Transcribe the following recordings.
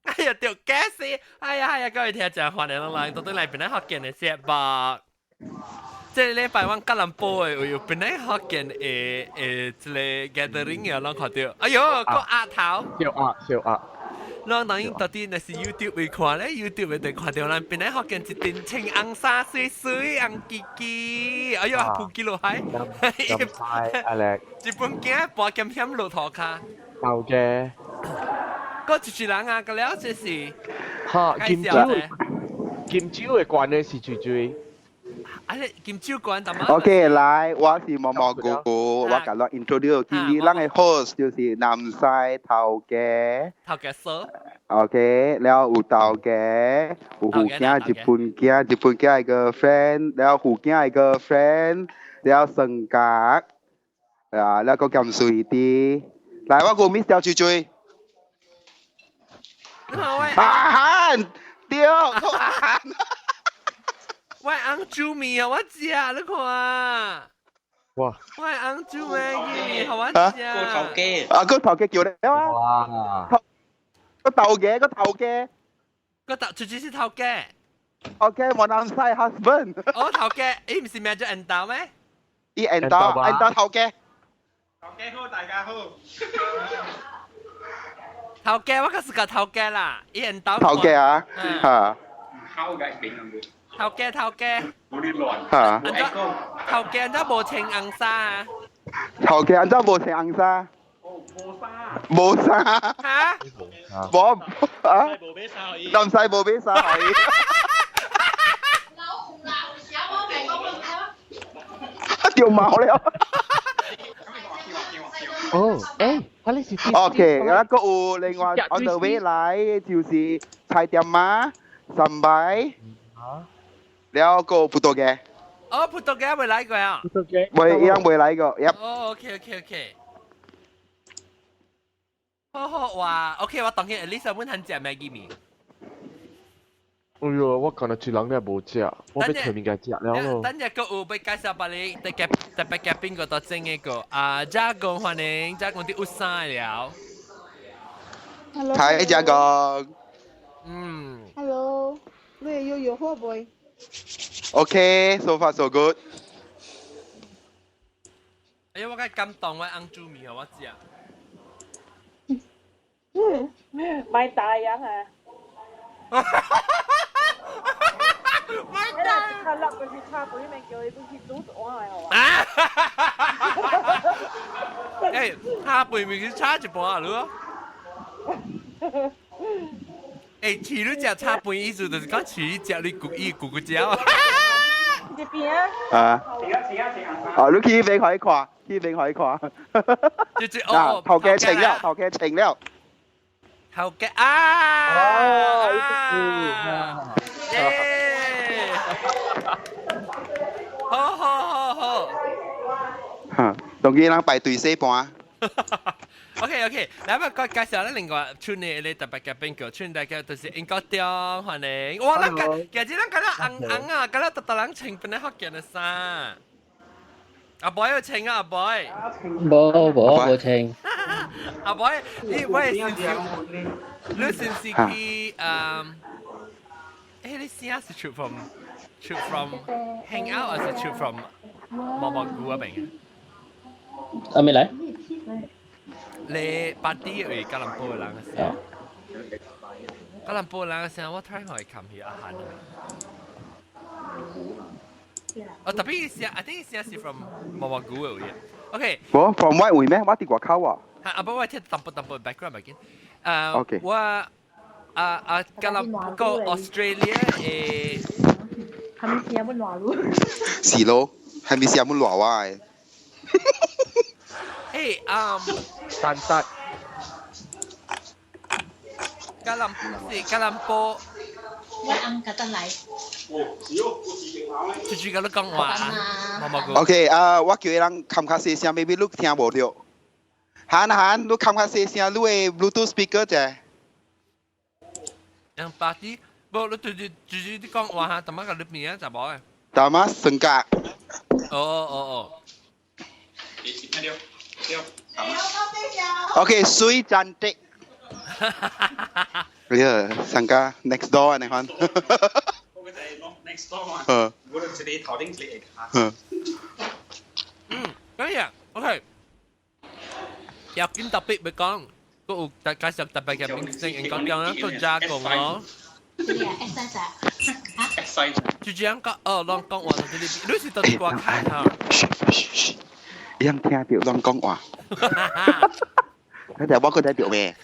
哎呀，著 gas！哎呀哎呀，各位聽眾歡迎來到對來檳城福建的節目。這個禮拜阮吉隆坡的有檳城福建的這个 gathering 啊，攏看著。哎喲，個額頭。小鴨小鴨。咱當然到底若是 YouTube 會看咧，YouTube 會看著咱檳城福建一陣穿紅衫媠媠紅吱吱，哎喲，撲起落海。咁快，阿力。日本囝跋劍險落塗跤。頭嘅。個一一人啊，個了這是。哈，金蕉，金蕉的關係是最最。啊，你金蕉關淡仔。 OK，來，我是毛毛菇，我共你 introduce 今日咱的 host 就是南西頭家。頭家嫂。 OK，了有頭家，有福囝，日本囝，日本囝的 girlfriend，了福囝的 girlfriend，了雙角，啊，了個鹹水啲。來，我個 miss 掉最最。阿漢，對，阿漢。我紅煮麵予我食，你看。哇！我紅煮麵予我食。個頭家。啊，個頭家叫你啊。哇！個頭家，個頭家。個頭，最最是頭家。頭家我南西 husband。哦，頭家，伊毋是名叫恩豆咩？伊恩豆，恩豆頭家。頭家好，大家好。頭家，我可是個頭家啦，伊恩豆。頭家啊，嚇。好嘅，變咁頭家頭家。冇啲亂。嚇。頭家按怎無穿紅衫啊？頭家按怎無穿紅衫？哦，無衫。無衫。嚇？無啊？無買衫可以。南西無買衫可以。老老小我未講掉毛了。哦，誒，啊你是 OK，啊，閣有另外 on the way 來就是菜店媽、三擺，了閣有葡萄嘅。哦，葡萄嘅未來過啊？葡萄嘅。未，伊樣未來過，yep。哦，OK。好好哇，OK，我當然 at least 阮肯食麥記麵。哎喲，我今日一人都無食，我欲揣物件食了咯。等陣閣有欲介紹予你，特別特別嘉賓個到正一個啊，嘉公歡迎，嘉公佇有衫了。 Hello。係嘉公。嗯。 Hello，你有有好未？OK，so far so good。哎呀，我較感動，我紅煮麵予我食。買大樣啊！買大。他落過去炒杯麵，叫伊去煮一碗的好啊。欸，炒杯麵去炒一半啊，你。欸，飼你食炒飯意思就是講飼你食你骨伊骨骨嚼。這邊啊。啊。哦，你去邊可以看，去邊可以看。就哦，頭家穿了，頭家穿了。頭家啊！耶！好好好好。哈，當然人排隊洗盤。 OK，來，我介紹咱另外村的個特別嘉賓叫村大家就是英國中歡迎。哇，咱今今日咱敢若紅紅啊，敢若逐逐人穿檳城福建的衫。阿boy 有穿啊，阿 boy。無無無穿。阿 boy，你我是唔是你是唔是去嗯？欸，你聲是出 from hang out 還是出 from 毛毛菇嗰邊？阿咩來？你 party 為吉隆坡的人嘅聲，吉隆坡人嘅聲，我聽可以冚起阿韓。哦，特別聲，I think 聲是 from 毛毛菇嘅位。OK。無 from 我位咩？我佇外口啊。啊，不，我聽淡薄淡薄 background 咪緊。OK。我啊啊吉隆坡 Australia 誒。係咪聲要爛路？是咯，係咪聲要爛我的？誒，嗯，蛋撻。吉隆是吉隆坡。我翁甲得來。住住甲你講話啊，毛毛菇。 OK，啊，我叫伊人冚較細聲，maybe 你聽無著。喊喊，你冚較細聲，你的 Bluetooth speaker 者。人 party，無你住住住住你講話哈，淡仔甲你邊啊，就無嘅。淡仔算格。哦哦哦。OK，水真的。哎呀，上家 next door 你看。我個就係 next door 嘛。我就一個頭頂一個下。嗯，哎呀，OK。有見特別咪講，個有介紹特別嘅明星，講講啦，個加工咯。 S size 啊？ S size。就這樣講，哦，攏講話就你，你是到底掛卡哈？樣聽到攏講話。你哋我個聽到咩？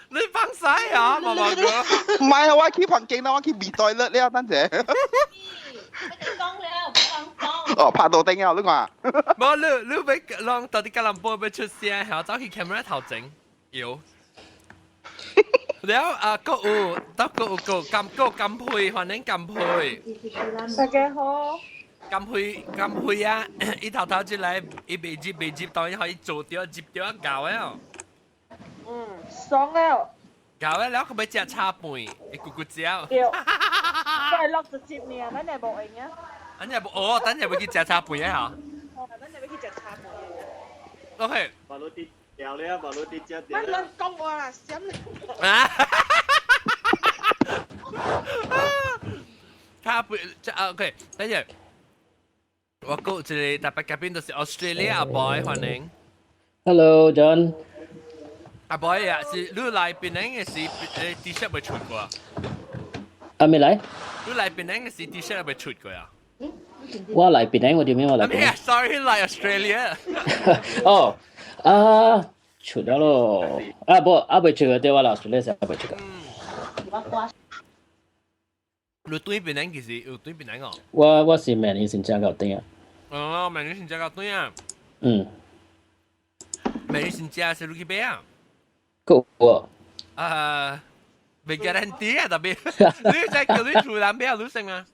你放晒啊，毛毛哥！唔係啊，我去房間啦，我去微袋了，等陣。講了，講講。哦，拍到頂啊，你看。冇，你你俾攏到底吉隆坡要出聲，係走去 camera 頭前，有。了啊，閣有，得閣有個金閣金佩，歡迎金佩。大家好。金佩金佩啊！伊頭頭出來，伊未接未接，當然可以做掉接掉一搞啊。嗯，爽了。搞了，了佢欲食炒飯，會咕咕叫。對。再落就接呢，咱係無閒啊。咱係無哦，等陣欲去食炒飯啊！哦，咱係欲去食炒飯。 OK。把路啲掉了，把路啲食掉。乜亂講話啦，閃。啊！炒飯，即 OK，等陣。我講一個特別嘉賓，就是 Australia 阿 boy，歡迎。 Hello John。阿 boy 啊，是你來檳城嘅時，T-shirt 未出過啊？啊，未來？你來檳城嘅時 T-shirt 未出過啊？我來檳城，我點樣我來檳城？Sorry，來 Australia。哦，啊，出咗咯，啊不，啊未出過，對我來 Australia 時未出過。你對檳城其實有對檳城哦？我是明年先正到轉啊。哦，明年先正到轉啊。嗯。明年先正是你去買啊？夠喎。啊，未 guarantee 啊，特別你在叫你厝人買你成啊？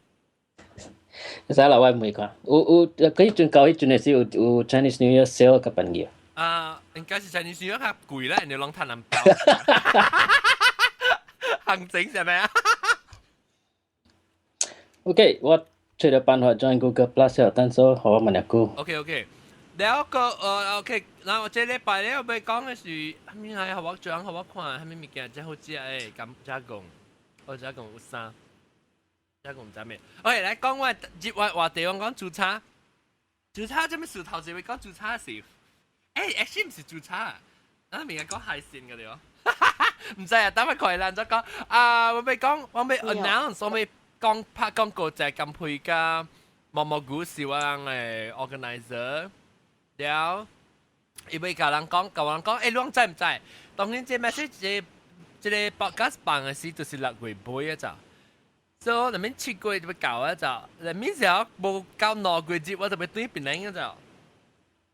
使啦，我唔會看。有有，佢陣到彼陣的時有有 Chinese New Year sale 較便宜。啊，應該是 Chinese New Year 較貴啦，人哋攏趁人包。行情係咪啊？OK，我揣著辦法 join Google Plus 了，等陣予我問一句。 OK OK，了個OK，然後這禮拜咧我欲講的是，啥物來予我講，予我看，啥物物件真好食的，咁遮講，我遮講有啥？遮講毋知咩？OK，來講我接話話題，我講煮茶，煮茶這物事頭一位講煮茶是，actually 毋是煮茶，啊，物件講海鮮嘅對無？毋知啊，等下看咱再講。啊，我欲講，我欲 announce，我欲講拍廣告就係金佩加毛毛菇是我的 organizer，了，伊欲共人講，共人講，欸，你攏知毋知？當然這 message 這個 podcast 放的時就是6月尾啊咋，所以那邊7月就欲到啊咋，那邊時候無夠2個月，我就欲轉檳城啊咋。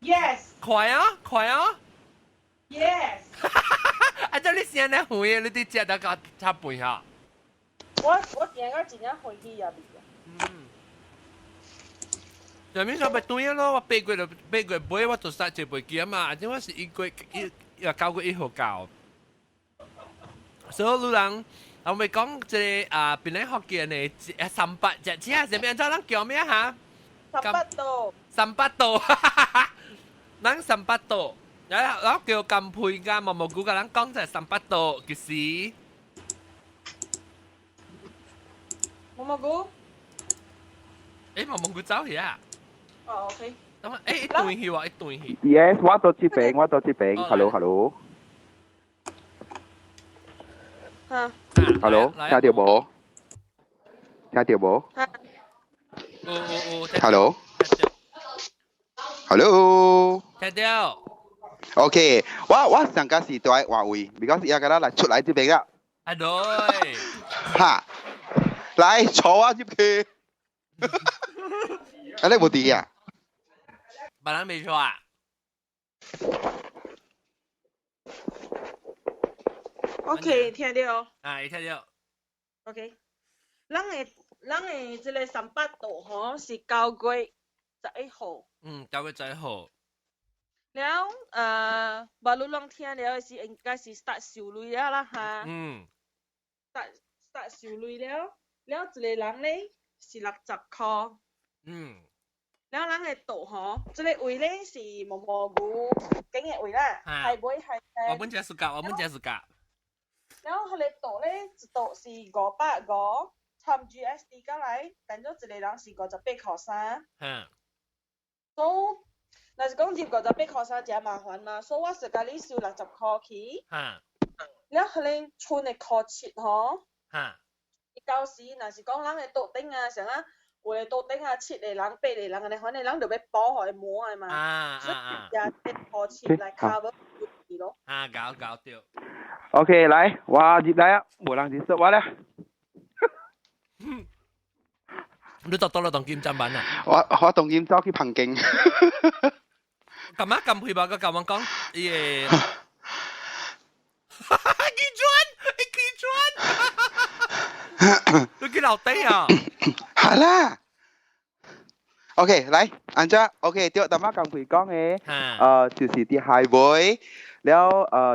Yes。快啊，快啊！ Yes。啊！這你先咧遠，你佇食得較差飯哈？我行到真正歡喜啊！嗯。上面上欲轉咯，我8月就8月尾我就塞坐飛機啊嘛，啊，這我是1月1 9月1號到。所以有人我咪講這個啊，檳城福建的三八隻車啥物？按怎人叫咩哈？三八度。三八度，咱三八度，然後叫金佩加毛毛菇，共人講就係三八度，其實。毛毛菇。毛毛菇走去啊？哦，OK。等下，一段去喎，一段去。 Yes，我到這邊，我到這邊。Hello，Hello。嚇。 Hello，聽到無？聽到無？有有有。 Hello。Hello。聽到。 OK，我上個是佇外圍，because 伊個來出來這邊啊。啊對。哈，來坐我入去。啊，你無佇啊？別人未錯啊？ OK，聽到。啊，會聽到。 OK，咱的這個三八度吼是9月11號。嗯，9月11號。了，無你攏聽了的是應該是 start 收鐳了啦哈。Start 收鐳了，了一個人咧是60箍。了人的桌吼，這个位咧是毛毛牛間的位啦，海尾海我本只暑假，我本只暑假。了彼个桌咧，一桌是550，參 GST 過來，變做一個人是58塊3。所以，若是講入58塊3誠麻煩嘛，所以我是共你收60箍去。了，彼个剩的箍七吼。伊到時若是講人的桌頂啊，啥啊，有的桌頂啊，七個人、八個人按呢，反正人就欲補予伊滿的嘛。所以也這箍七來 cover 咯。啊，搞搞掉。 OK，來，我入來啊，無人認識我咧。你到到了當金砧板啊？我當今走去旁經。幹嘛咁配吧？個舊網講，伊個。幾轉？幾轉？你去樓底啊？係啦。OK，來，按照 OK，對，頭仔剛才講的，就是佇海尾，了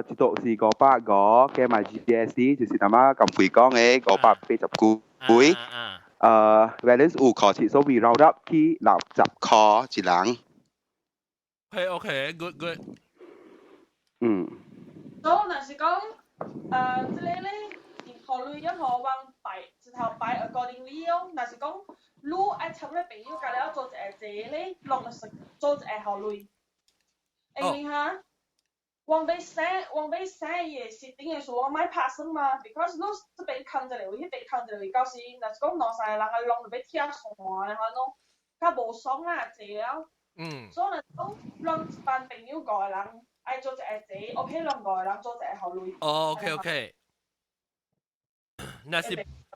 一桌是550，加埋 GST，就是頭仔剛才講的589幾。balance 有箍七，所以 round up 去60箍一人。 OK OK，good good。所以若是講，這個咧，考慮一號往擺，一頭擺 accordingly 哦。若是講，你愛參咧朋友，共了做一個這咧，攏是做一個考慮。因為哈，我欲寫伊個 seating 的時候，我莫拍算嘛，because 你這邊空一個位，彼邊空一個位，到時若是講兩三個人啊，攏就欲拆線的話，攏較無爽啊，坐了。所以若講，攏一班朋友五個人愛做一個坐，OK，攏五個人做一個考慮。哦，OK OK。若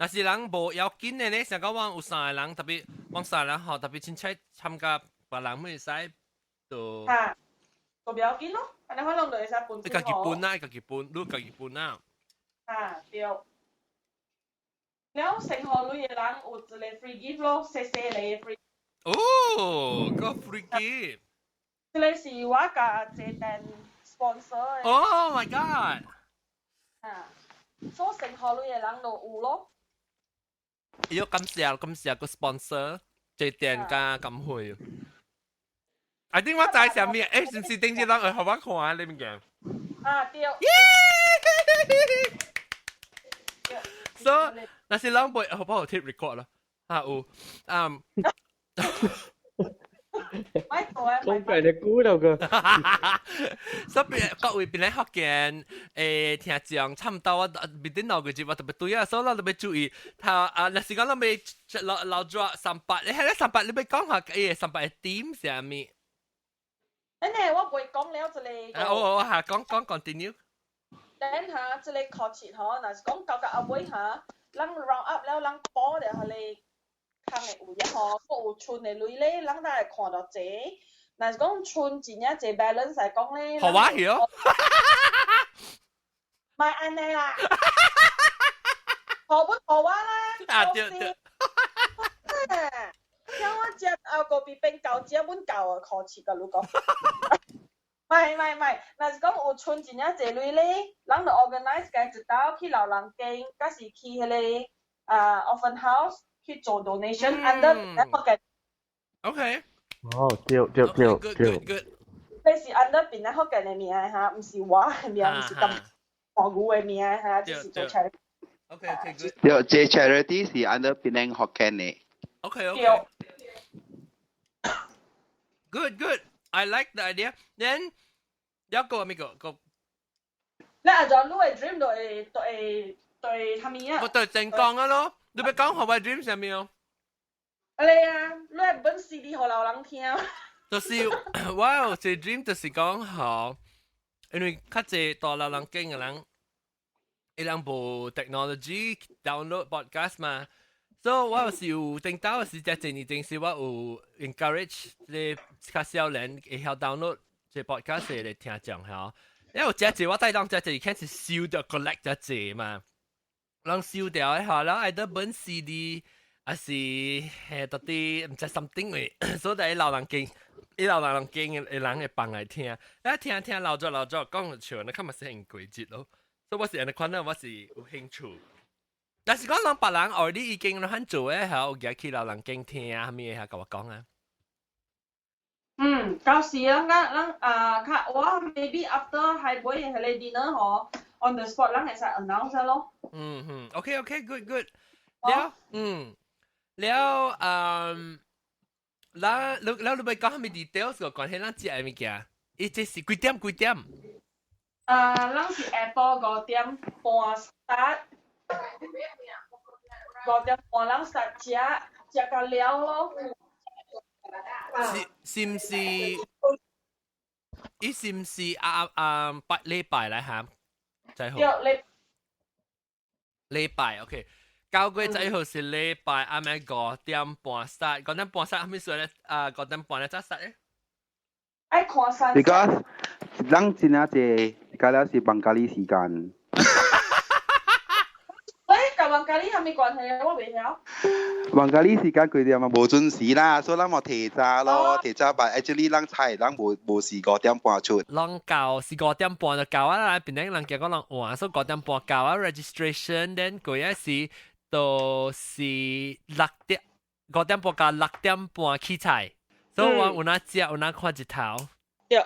是人無要緊的咧，像講我有三個人，特別我三個人吼，特別凊彩參加別人會使就。哈，就不要緊咯，按呢款攏就會使分。你家己分啊，家己分，你家己分啊。啊，對。了，成何類的人有一個 free gift 咯，細細个 free。哦，個 free gift。這個是我共這店 sponsor 的。 Oh my god！啊，所以成何類的人都有咯。要感謝感謝個 sponsor，這店家咁會。I think 我知啥物，是毋是頂一人會予我看你物件？啊，對。 So，若是人袂，好幫我 tape record 啦。啊有，嗯。講計你估到個。所以各位邊咧福建聽眾，差唔多我邊啲兩個字我特別對啊，所以我特別注意。他啊，若是講咱欲留留住三八，你係咧三八，你欲講下三八的點是啥物？等下我袂講了這個。啊，我下講講 continue。等下這個考試吼，若是講到到後尾哈，咱 round up 了，咱補了彼个空的位啊吼，閣有剩的鐳咧，咱才會看到濟。若是講剩真正濟 balance 來講咧，好我去哦。莫按呢啦，好不好我啦？啊對對。聽我食後個邊變夠食，阮夠啊，箍七共你講。莫莫莫，若是講有剩真正濟鐳咧，人就 organize 家一道去老人間，抑是去彼个啊 orphan house 去做 donation under 平安福建。 OK。哦，對對對對。 Good。這是 under 平安福建的名哈，毋是我的名，毋是咁黃牛的名哈，這是做 charity。 OK OK good。對，這 charity 是 under 平安福建的。 OK OK。Good good. I like the idea. Then 有個咩個個？你按照你的 dream 就會對對啥物啊？我對正講啊咯，你欲講予我 dream 啥物哦？你啊，你愛分 CD 予老人聽。就是我有一個 dream 就是講吼，因為較濟蹛老人間的人，伊人無 technology download podcast 嘛。所以我有時有頂到時在一年前時，我有 encourage 這較少年會曉 download 這 podcast 來聽眾吼。因為有真濟我帶當真濟開始收著 collect 真濟嘛，人收掉的吼，然後愛得本 CD，還是係到底毋知 something 嘅，所以老人間，伊老人間的人會放來聽，一聽聽老咗老咗講笑，那較嘛是很規則咯。所以我是按呢款呢，我是有興趣。但是講人別人 already 已經攏做的，吼，有去老人間聽啊，啥物的，共我講啊。嗯，到時咱咱咱啊，較我 maybe after 係尾係個 dinner 嗬，on the spot 咱會使 announce 咯。嗯嗯，OK OK，good good。了，嗯，了，嗯，咱你了你欲講啥物 details 個關係咱食的物件？伊這是幾點幾點？啊，咱是下晡5點半 start，5點半咱 start 食，食到了咯。是是毋是？伊是毋是啊啊拜禮拜來哈？在好。對，禮拜 OK。9月11號是禮拜，暗暝五點半 start，五點半 start 啥物事咧？啊，五點半咧早 start 咧？愛看山。 Because 咱真正濟，甲了是孟加里時間。喂，佮孟加里啥物關係啊？我袂曉。孟加里時間幾點啊？無準時啦，所以咱嘛提早咯，提早但 actually 咱菜咱無無是五點半出。攏到是五點半就到啊啦，變成人家講人換，所以五點半到啊 registration，then 過一時就是六點五點半到6點半起菜，所以我有哪食有哪看日頭。對，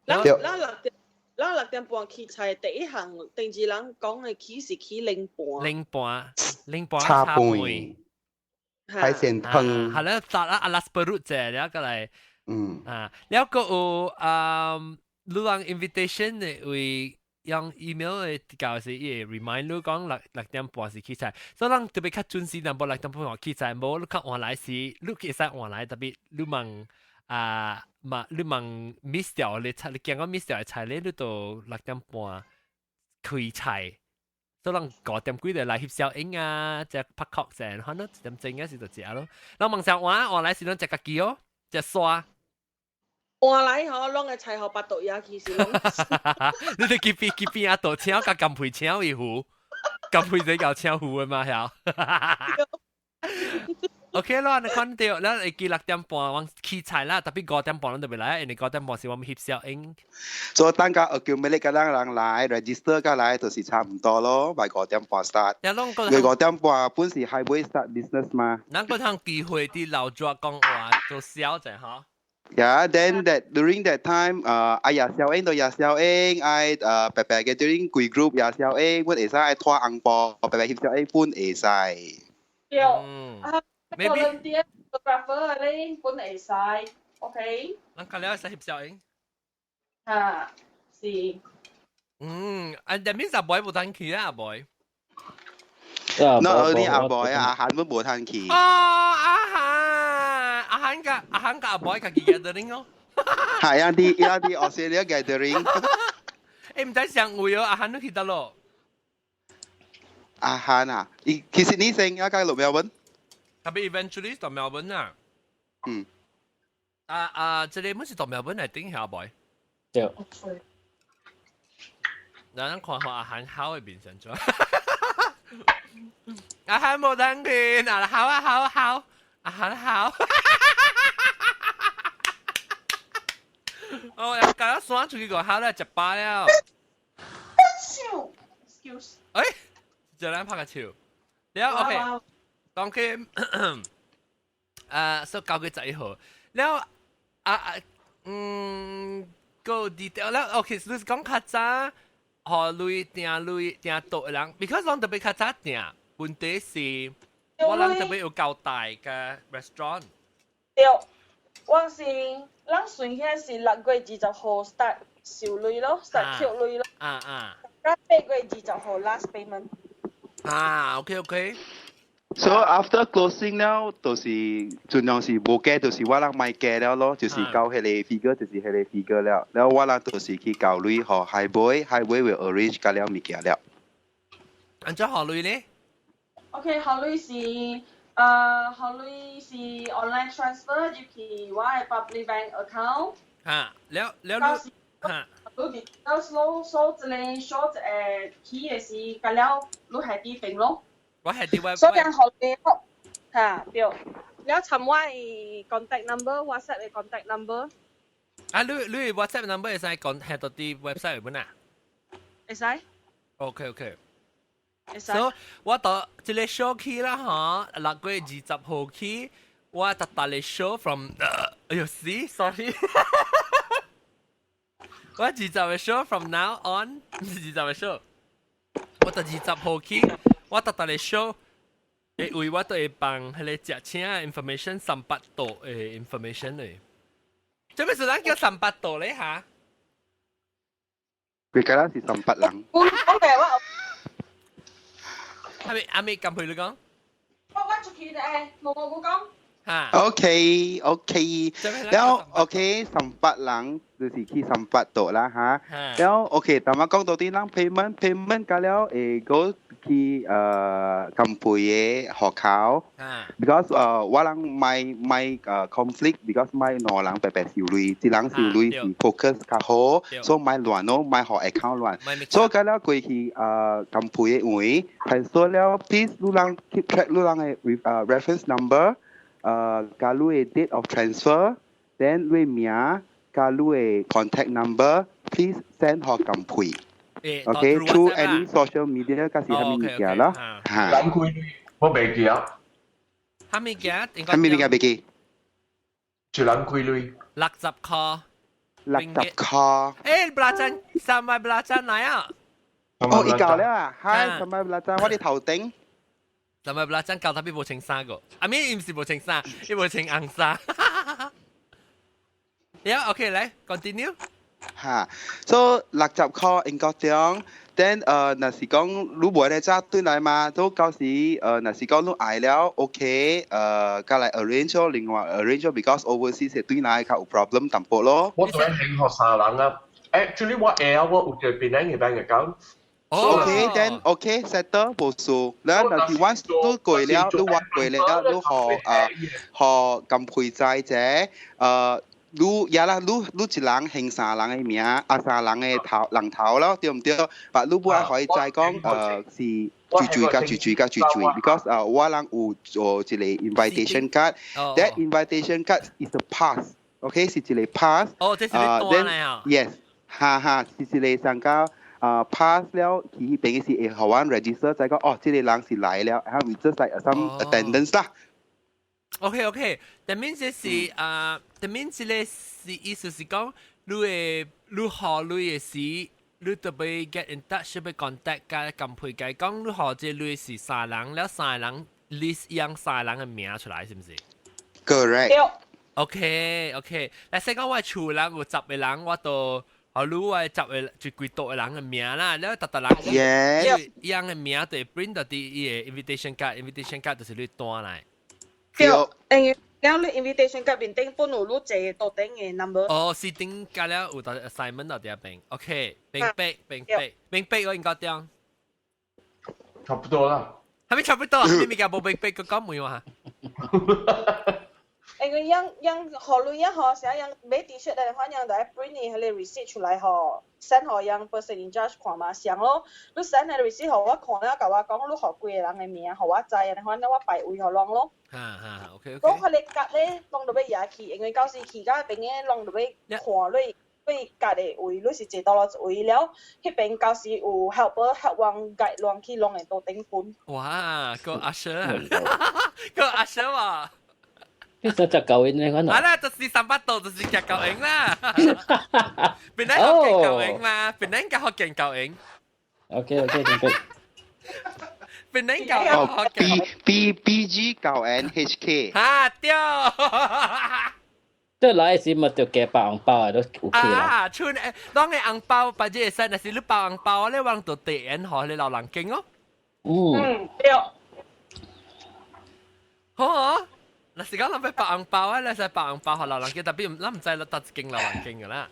咱咱六點咱6點半起菜，第一項定住人講的起是起冷盤。冷盤，冷盤炒飯，海鮮湯。係啦，搭啦 alas perut 啫，了過來。啊，了閣有啊，你人 invitation 的會用 email 的教是伊會 remind 你講六點半是起菜，所以咱特別較準時，淡薄六點半起菜，無你較晚來時，你會使晚來，特別你問啊嘛，你問 miss 掉你菜，你驚講 miss 掉的菜咧，你就六點半開菜。所以咱五點幾就來翕小影啊，食拍殼者，可能1點鐘嗰時就食咯。咱問上晚晚來時攏食家己哦，食沙。換來吼，攏會菜予腹肚也其實攏。你哋結邊結邊啊，倒請佮甘皮請伊糊，甘皮這叫請糊的嘛曉。OK 咯，你看到，咱會記6點半往起菜啦，特別五點半咱就袂來，因為五點半是我們翕小影。所以等下 accumulate 個人人來 register 個來，就是差唔多咯，咪五點半 start。你五點半本是還未 start business 嘛？咱個通機會佇樓主講話做小者吼。 Yeah, then that during that time, 哎呀，小英到呀小英，愛白白嘅 during 規 group 呀小英，阮會使愛拖紅包，白白翕小英本會使。對，啊，maybe photographer 咧本會使，OK。咱較了會使翕小英。啊，是。嗯，啊，that means 阿 boy 無通去啊，阿 boy。 Not only 阿 boy 啊，阿韓都無通去。哦，阿韓，阿韓甲阿韓甲阿 boy 家己 gathering 哦。係啊，啲伊啲 Australia gathering。欸，毋知上位哦，阿韓你去佗落？阿韓啊，伊其實你先啊，佮落墨爾本。特別 eventually 到墨爾本啊。啊啊，這個本是到墨爾本來頂下 boy。對。咱看看阿韓好會變成怎？阿韓無當去，啊好啊好好，阿韓好。哦，剛剛山出去個好咧，食飽了。手，excuse。欸，就咱拍個手。了，OK，講起，啊，所以9月11號，了，啊啊，嗯，個 detail 了，OK，你是講較早，予鐳訂鐳訂桌的人，because 攏特別較早訂，問題是，我人特別有交代嘅 restaurant。對，我是咱算起來是6月20號 start 收鐳咯，start 扣鐳咯。到8月20號 last payment。啊，OK OK。 So after closing 了，就是盡量是無加，就是我人莫加了咯，就是到彼個 figure，就是彼個 figure 了。了我人就是去交鐳予海尾，海尾會 arrange 甲了物件了。按怎予鐳呢？ OK，予鐳是呃，予鐳是 online transfer 入去我的 public bank account。嚇，了了你嚇。你佇到數數一個數一個起的時，甲了你係佇邊咯。我係佇我。所以予鐳嚇對，了尋我的 contact number，WhatsApp 的 contact number。啊，你你 WhatsApp number 會使講係到佇 website 本啊？會使。 OK OK。會使。所以我到這個 show 起啦吼，6月20號起，我特特嚟 show from，哎呦死，sorry。我二十個 show from now on，唔是二十個 show，我第20號起，我特特嚟 show，會為我都會放彼個食請 information 300度的 information 嚟。做咩事咱叫三八度咧嚇？佢梗係是三八人。我講嘅我。阿咪阿咪撳佢你講。我出去咧，冇我講。嚇。 OK OK，然後 OK 三八人就是去三八度啦嚇。然後 OK，但我講到啲人 payment payment 加了會過去金培的學校。Because 我人莫莫conflict because 莫兩人白白收鐳，一人收鐳是 focus 較好，所以莫亂咯，莫予 account 亂。所以加了過去金培的位，transfer 了，please 你人 keep track 你人的 reference number。加你的 date of transfer，then 你名加你的 contact number，please send 予金培。OK through any social media，加是啥物物件啦。嚇。人開我袂記啊。啥物件？啥物物件袂記？一人幾鐳？60箍。60箍。欸，belacan 三萬 belacan 來啊！哦，伊到了啊！嗨，三萬 belacan，我佇頭頂。三萬 belacan 到特別無穿衫個，阿咪伊毋是無穿衫，伊無穿紅衫。呀，OK，來 continue。嚇，所以60箍英國中，then 若是講你無咧早轉來嘛，都到時若是講你愛了，OK，加來 arrange 另外 arrange because overseas 轉來較有 problem 淡薄咯。我對興學三人啊，actually 我會啊，我有條檳城嘅 bank account。 OK then OK settle 無事，然後若是 once 你過了，你挖過了，你予予金培知者，你也啦，你一人還三人的名，啊三人的頭人頭咯，對毋對？但你不愛予伊知講，是住住加住住加住住，because 我人有做一個 invitation card，that invitation card is a pass，OK 是一個 pass。哦，這是你單來啊？Yes，哈哈，是一個上交。啊 pass 了，佢邊是會予阮 register，就講哦，這個人是來了，哈，we just like some attendance 啦。 OK OK，that means 是啊，that means 咧是意思是講，你會你予鐳的時，你特別 get in touch，欲 contact 佮金培解講，你予這鐳是三人，了三人 list 樣三人的名出來，是毋是？Correct。 OK OK，來先講我厝人有十個人，我都。哦，你我十個就幾多個人的名啦，了逐逐人， Yes，樣的名就會 print 到佇伊個 invitation card，invitation card 就是你單來。對，因為了你 invitation card 面頂本有你坐桌頂的 number。哦，是頂加了有到 assignment 到佇邊，OK，明白明白明白，我應該點？差不多啦。係咪差不多？你物件無明白，閣講問我哈。因為樣樣予鐳樣予啥樣買 T-shirt 的話，樣就愛 print 彼個 receipt 出來予 send 予樣 person in charge 看嘛，上咯。你 send 個 receipt 予我看了，共我講你予幾個人的名，予我知，按呢款我排位予攏咯。哈哈，OK OK。講彼個卡咧，攏著欲攑去，因為到時去到彼邊的攏著欲看你對家的位，你是坐佗落一位了，彼邊到時有 helper help 阮 guide 阮去攏會桌頂分。哇，個阿 Sir，個阿 Sir 啊！你實食舊應你可能。啊啦，就是300度，就是食舊應啦。檳城福建舊應嘛，檳城佮福建舊應。 OK OK，明白。檳城舊哦，B B B G 九 N H K。哈對。這來時咪就加包紅包啊，都 OK 啦。啊，剩誒，當個紅包，把這個使，若是你包紅包，你往就遞煙予你老人間哦。嗯。對。好啊。若是講咱欲包紅包啊，你使包紅包予老人間，特別咱毋知咱佗一間老人間噶啦，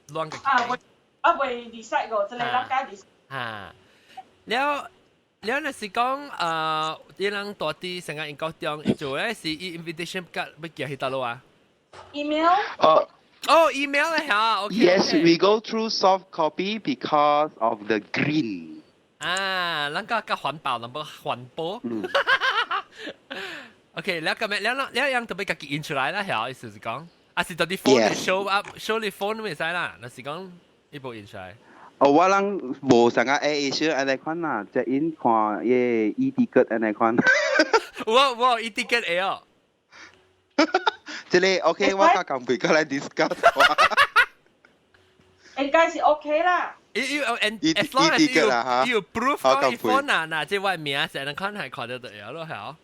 亂個。啊，未啊未 decide 過，這個咱家 decide。哈，了了，若是講啲人蹛佇成個英國中做咧是伊 invitation 卡欲寄去佗落啊？email。哦。哦，email 咧嚇，OK。 Yes, we go through soft copy because of the green。啊，咱較較環保，咱無環保。OK，了咁樣，了了了樣特別家己印出來啦，嚇，意思是講，啊是到底 phone show up show 你 phone 會使啦，若是講伊無印出來。哦，我人無啥個 AirAsia 按呢款啦，只印看伊 e-ticket 按呢款。有啊有啊，e-ticket 會哦。這個 OK，我較共配過來 discuss。應該是 OK 啦。伊 and as long as you proof 講伊 phone 嗱嗱，這我名成日看係看得到咯，係。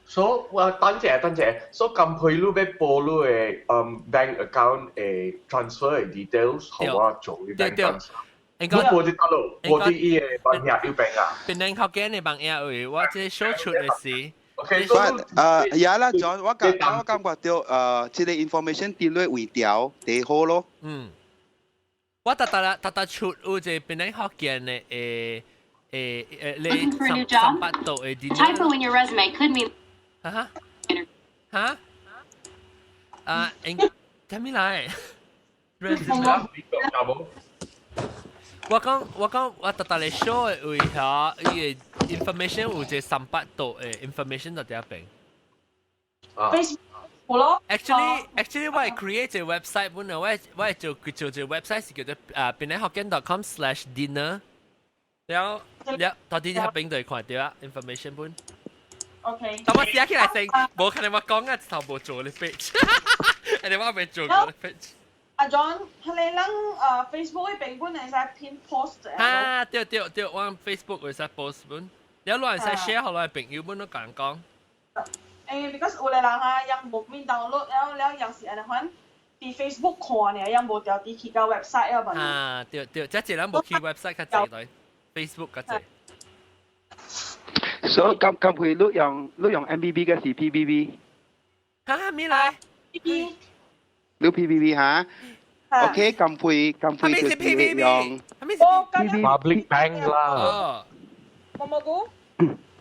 所以我等陣等陣，所以咁配你要報你的bank account 的 transfer 的 details，予我做 bank transfer。你報佇佗落，報佇伊的網頁有邊啊？邊兩福建的網頁位，我這 show 出的是。 OK，呀啦，John，我感覺到這個 information 佇咧位調第好咯。嗯，我特特啦，特特出有一個邊兩福建的你300度的。 Typo in your resume could mean 哈哈啊，應啥物來？ resume 我講我特特嚟 show 的位遐，伊個 information 有一個300度的 information 在這邊。 Facebook 咯。 Actually，我係 create 一個 website 本來我做一個 website 是叫做啊 penanghokkien.com/dinner，然後了到底喺邊度看到啊 information 本。 OK。但我寫起來先，無可能我講啊，頭無做咧 page，人哋我未做過咧 page。阿 John，係你咱Facebook 嗰邊本會使 pin post。啊，對對對，我 Facebook 會使 post 本，了你會使 share 予你朋友們都講講。誒，because 有個人啊，人無免 download，了了人是按呢款，佇 Facebook 看呢，人無調佇去到 website 啊嘛。啊，對對，這一人無去 website 較濟對，Facebook 較濟。所以咁咁佢你用 MBB 嘅是 PBB？哈，咩來？PBB。你 PBB 嚇？OK，咁配咁配就是用 PBB。 Public Bank 啦。毛毛菇。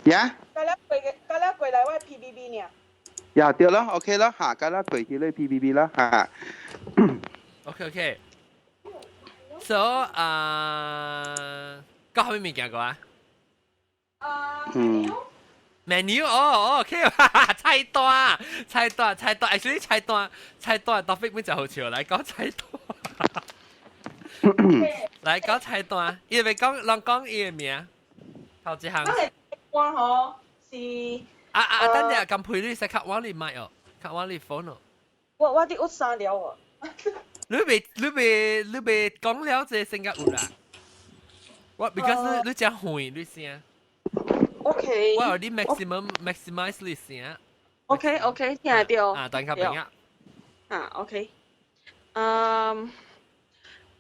呀？加了過加了過來我 PBB 呢？呀，對咯，OK 咯，嚇，加了過去你 PBB 啦，嚇。 OK OK。So 啊，講啥物物件過啊？嗯。 menu 哦，OK，菜單，菜單，菜單，actually 菜單，菜單 topic 本就好笑，來講菜單，來講菜單，伊會講，人講伊的名，頭一項。我吼是。啊啊，等陣咁配你使卡我你麥哦，卡我你 phone 哦。我佇屋三了哦。你未講了這先甲有啦。我 because 你真遠你聲。 OK。我有啲 maximum maximize 你聲。 OK OK，聽得到。啊，等較平啊。啊，OK。嗯，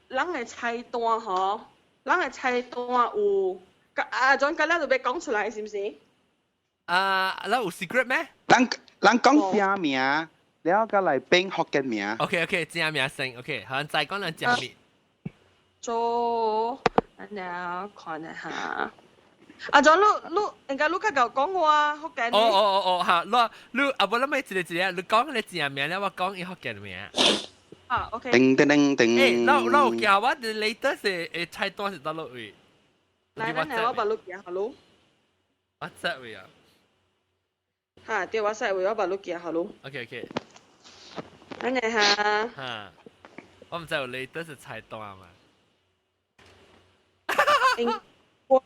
人的菜單吼，人的菜單有，啊，總今日就欲講出來，是毋是？啊，咱有 secret 咩？人講正名，了個來變福建名。 OK OK，正名先 OK，好，再講咱正名。做，等看一下。阿 John，你應該你較𠢕講我福建。哦哦哦哦，嚇，你啊，無咱咪一個一個，你講你正名了，我講伊福建名。啊，OK。叮叮叮叮。欸，那有寄我的 latest 的菜單是佗落位？來，咱來我把你寄予你。 WhatsApp 位啊？嚇，對，WhatsApp 位我把你寄予你。 OK OK。等下哈。嚇，我毋知有 latest 菜單嘛？我。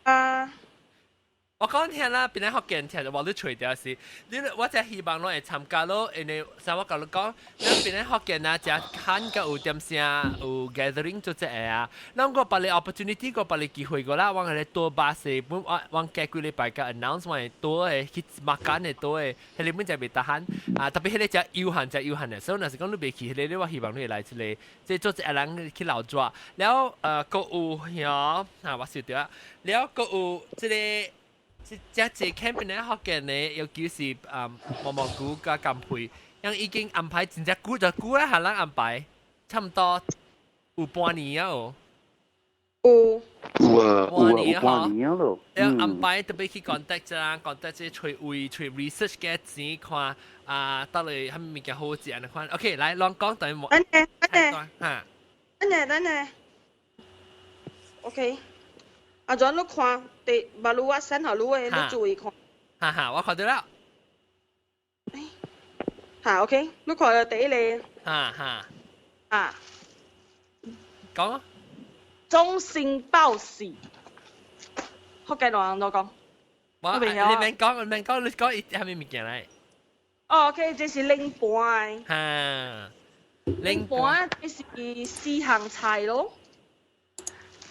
我講聽啦，邊個福建聽就話你隨掉是，你我真希望攏會參加咯，因為像我共你講，咱邊個福建啊，真罕個有點聲有 gathering 做這個啊，咱個別個 opportunity 個別個機會個啦，我係多巴士本我過幾禮拜個 announce 我係多的去 makan 的多的，彼個本就袂得閒啊，特別彼個真有限真有限的，所以若是講你袂去彼個，你我希望你會來這個，這做一個人去留抓，了閣有遐啊，我想著啊，了閣有這個。這這這 campaign 咧福建咧，尤其是啊毛毛菇佮甘配，因已經安排真正久就久啦，下人安排，差唔多有半年啊哦。有。有啊有啊有半年咯。要安排特別去 contact 這人，contact 這揣位揣 research 嘅錢看啊，到底啥物物件好食按呢款。OK，來，攏講等於冇。等下等下。嚇。等下等下。OK。阿 John，你看，第馬路我 send 予你的，你注意看。哈哈，我看到了。嚇，OK，你看到第一個。哈哈。啊。講。終身報喜。福建話按怎講？我你免講，你免講，你講伊啥物物件來？哦，OK，這是冷盤。哈，冷盤這是四行菜咯。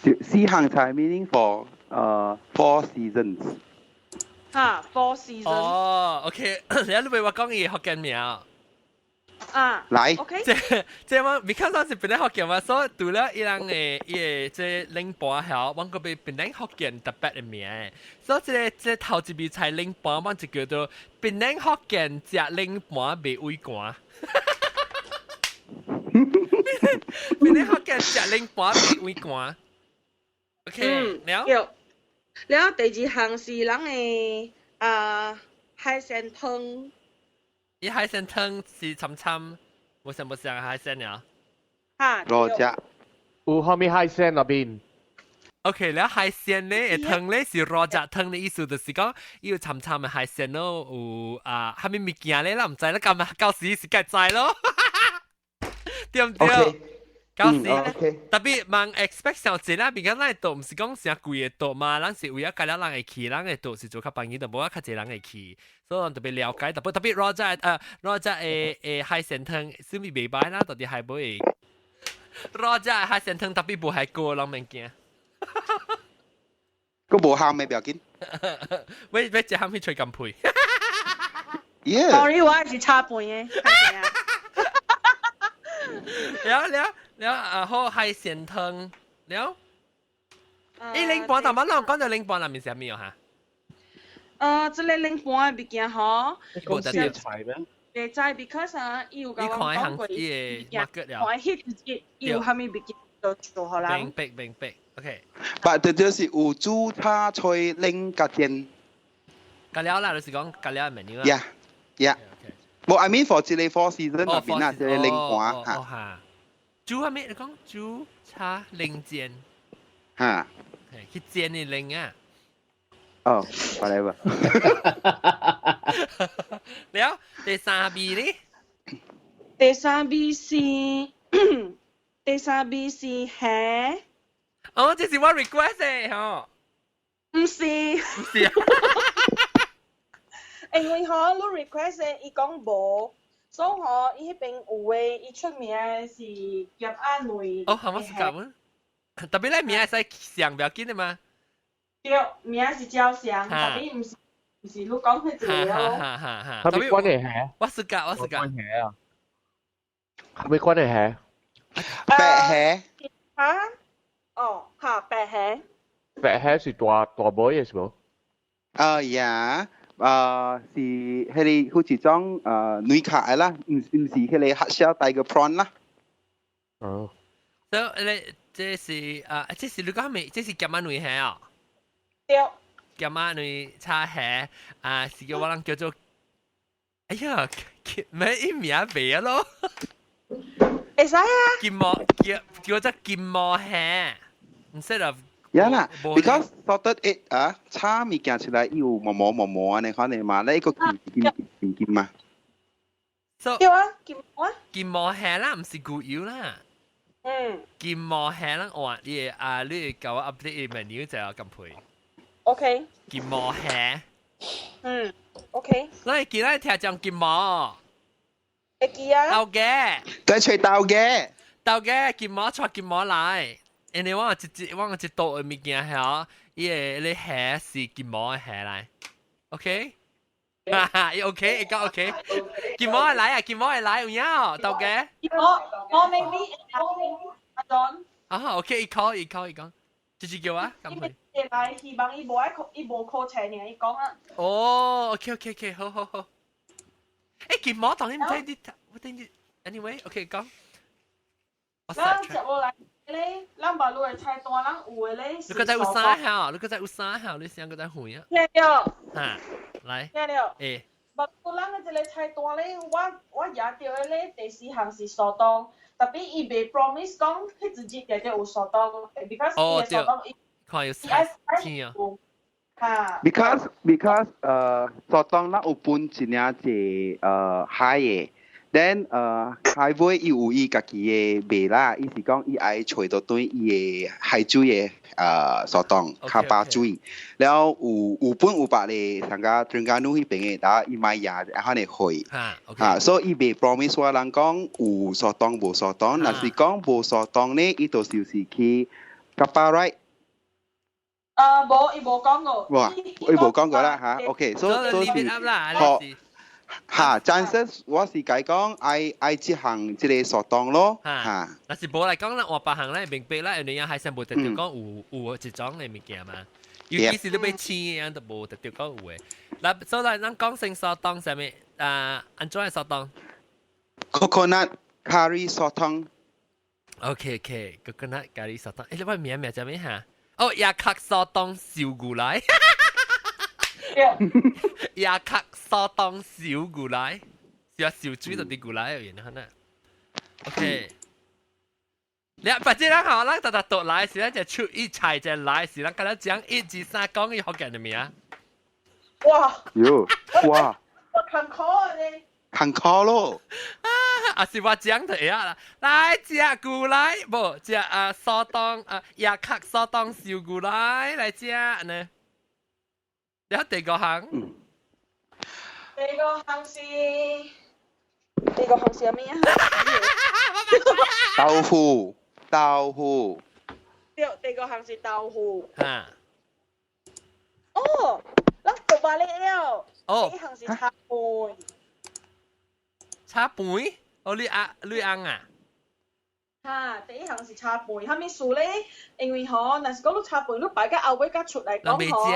四行菜 meaning for four seasons。哈，four seasons。哦，OK，你咪話講伊福建名。啊，來，OK，這這我 because 我是檳城福建嘛，所以除了伊人的伊的這冷盤曉，我閣欲檳城福建特別的名。所以這个這頭一味菜冷盤，我就叫做檳城福建食冷盤袂畏寒。檳城福建食冷盤袂畏寒。OK，了。了，第二項是人的啊海鮮湯。伊海鮮湯是參參，無啥無啥海鮮了。哈，羅只。有蝦米海鮮那邊？ OK，了海鮮咧，湯咧是羅只湯的意思，就是講伊有參參的海鮮咯，有啊，蝦米物件咧，咱毋知啦，咁啊，到時是該知咯，對毋對？到時特別茫 expect 上濟啦，變緊咱桌毋是講誠貴的桌嘛，咱是為咗計了人會去，咱的桌是做較便宜，就無啊較濟人會去，所以咱特別了解，特別特別羅只羅只的的海鮮湯，算咪袂歹啦，到底係無會羅只海鮮湯特別無海鍋，攏免驚。個無鹹的不要緊。喂喂，食鹹去吹金配。 Sorry，我係是炒飯的。了了了啊！好海鮮湯了。伊冷盤，頭先咱講到冷盤內面是啥物啊？這个冷盤的物件吼，公司的菜咩？袂知，because 啊，伊有共我講過，伊個 market 了。看彼一日伊有啥物物件就做予人。明白明白，OK。但這就是有煮炒炊冷佮煎。佮了啦，就是講佮了 menu 啦。 Yeah, yeah。無，I mean for 這个 four season 內邊啊，這个冷盤嚇。煮啥物？你講煮炒冷煎。嚇。去煎的冷啊。哦，whatever。了，第三味咧？第三味是蝦。哦，這是我 request 的吼。毋是。毋是啊。因為吼，你 request 的，伊講無，所以吼，伊彼邊有的，伊出名的是鹹仔類。哦，係我是咁啊。特別咧名會使上不要緊的嘛。對，名是照相，特別毋是你講彼一个咯。哈哈哈。啥物款的蝦？我是㗎，我是㗎。蝦啊？啥物款的蝦？白蝦。哈？哦，哈，白蝦。白蝦是大大尾的是無？啊呀。啊，是彼个好似種軟殼的啦，毋是彼个 hard shell tiger prawn 啦。哦。所以你這是啊，這是你講咩？這是鹹仔卵蝦啊？對。鹹仔卵炒蝦啊，是叫我人叫做，哎呀，咩伊名袂啊咯？會使啊。金毛叫叫做金毛蝦，instead of 呀啦，because salted egg 啊，炒物件出來伊有毛毛毛毛按呢款的嘛，你個金金金金嘛。對啊，金毛啊。金毛蝦啦，毋是牛油啦。金毛蝦啦，哇！你啊，你會共我 update menu 就有咁配。 OK。金毛蝦。嗯，OK。咱會記得聽講金毛。會記啊。頭家。在揣頭家。頭家金毛帶金毛來。因為我有一隻我有一道的物件曉，伊个咧蝦是金毛的蝦來，OK？哈哈，伊 OK，伊講 OK。金毛會來啊，金毛會來，有影哦，頭家。金毛，我 maybe 阿 John。啊，OK，伊 call 伊 call 伊講，這是叫我，咁配。會來，希望伊無愛考，伊無考冊爾，伊講啊。哦，OK，OK，OK，好好好。欸，金毛當然毋知你，我等你，anyway，OK，講。咱接落來咧，咱別路的菜單，咱有的咧。你閣再有三項，你閣再有三項，你先閣再回啊。聽著。哈，來。聽著。欸。別路咱的這个菜單咧，我我舉著的咧，第四項是素丼，特別伊袂 promise 講彼一日定定有素丼，because 伊的素丼伊看有菜天啊。哈。 Because 素丼咱有分一領濟蟹的， Then 海尾伊有伊家己的賣啦，伊是講伊愛揣到對伊的海水的sotong 較飽水，了有有本有別的，上個登嘉樓彼邊的，打伊買亞按呢貨。啊，所以伊袂 promise 我人講有 sotong 無 sotong，若是講無 sotong 呢，伊就是去 Kapar right。啊，無，伊無講過。哇，伊無講過啦嚇，OK，所以所以是好。嚇，chances 我是解講愛愛這項這個 sotong 咯嚇。若是無來講啦，換別項咧明白啦，因為海鮮無特別講有有一種的物件嘛。尤其是你欲試的樣都無特別講有的。嗱，所以咱講先 sotong 啥物啊？按怎的 sotong ？Coconut curry sotong。 OK，coconut curry sotong。欸，你我名名叫咩嚇？哦，椰殼 sotong 燒牛奶。椰殼 sotong 燒牛奶，是啊，燒水就啲牛奶入面，可能。OK。你反正咱好，咱逐逐倒來是咱就出一菜就來，是咱敢若講一二三講伊福建的名。哇！喲，哇！我坎坷呢。坎坷咯。啊，是我講就會曉啦。來食牛奶，無食啊 sotong 啊椰殼 sotong 燒牛奶來食呢。了第五項。第五項是啥物啊？豆腐，豆腐。對，第五項是豆腐。哈。哦，咱讀完了。哦。第一項是炒飯。炒飯？哦，你阿你翁啊？哈，第一項是炒飯，啥物事咧？因為吼，若是講你炒飯，你擺到後尾才出來講吼。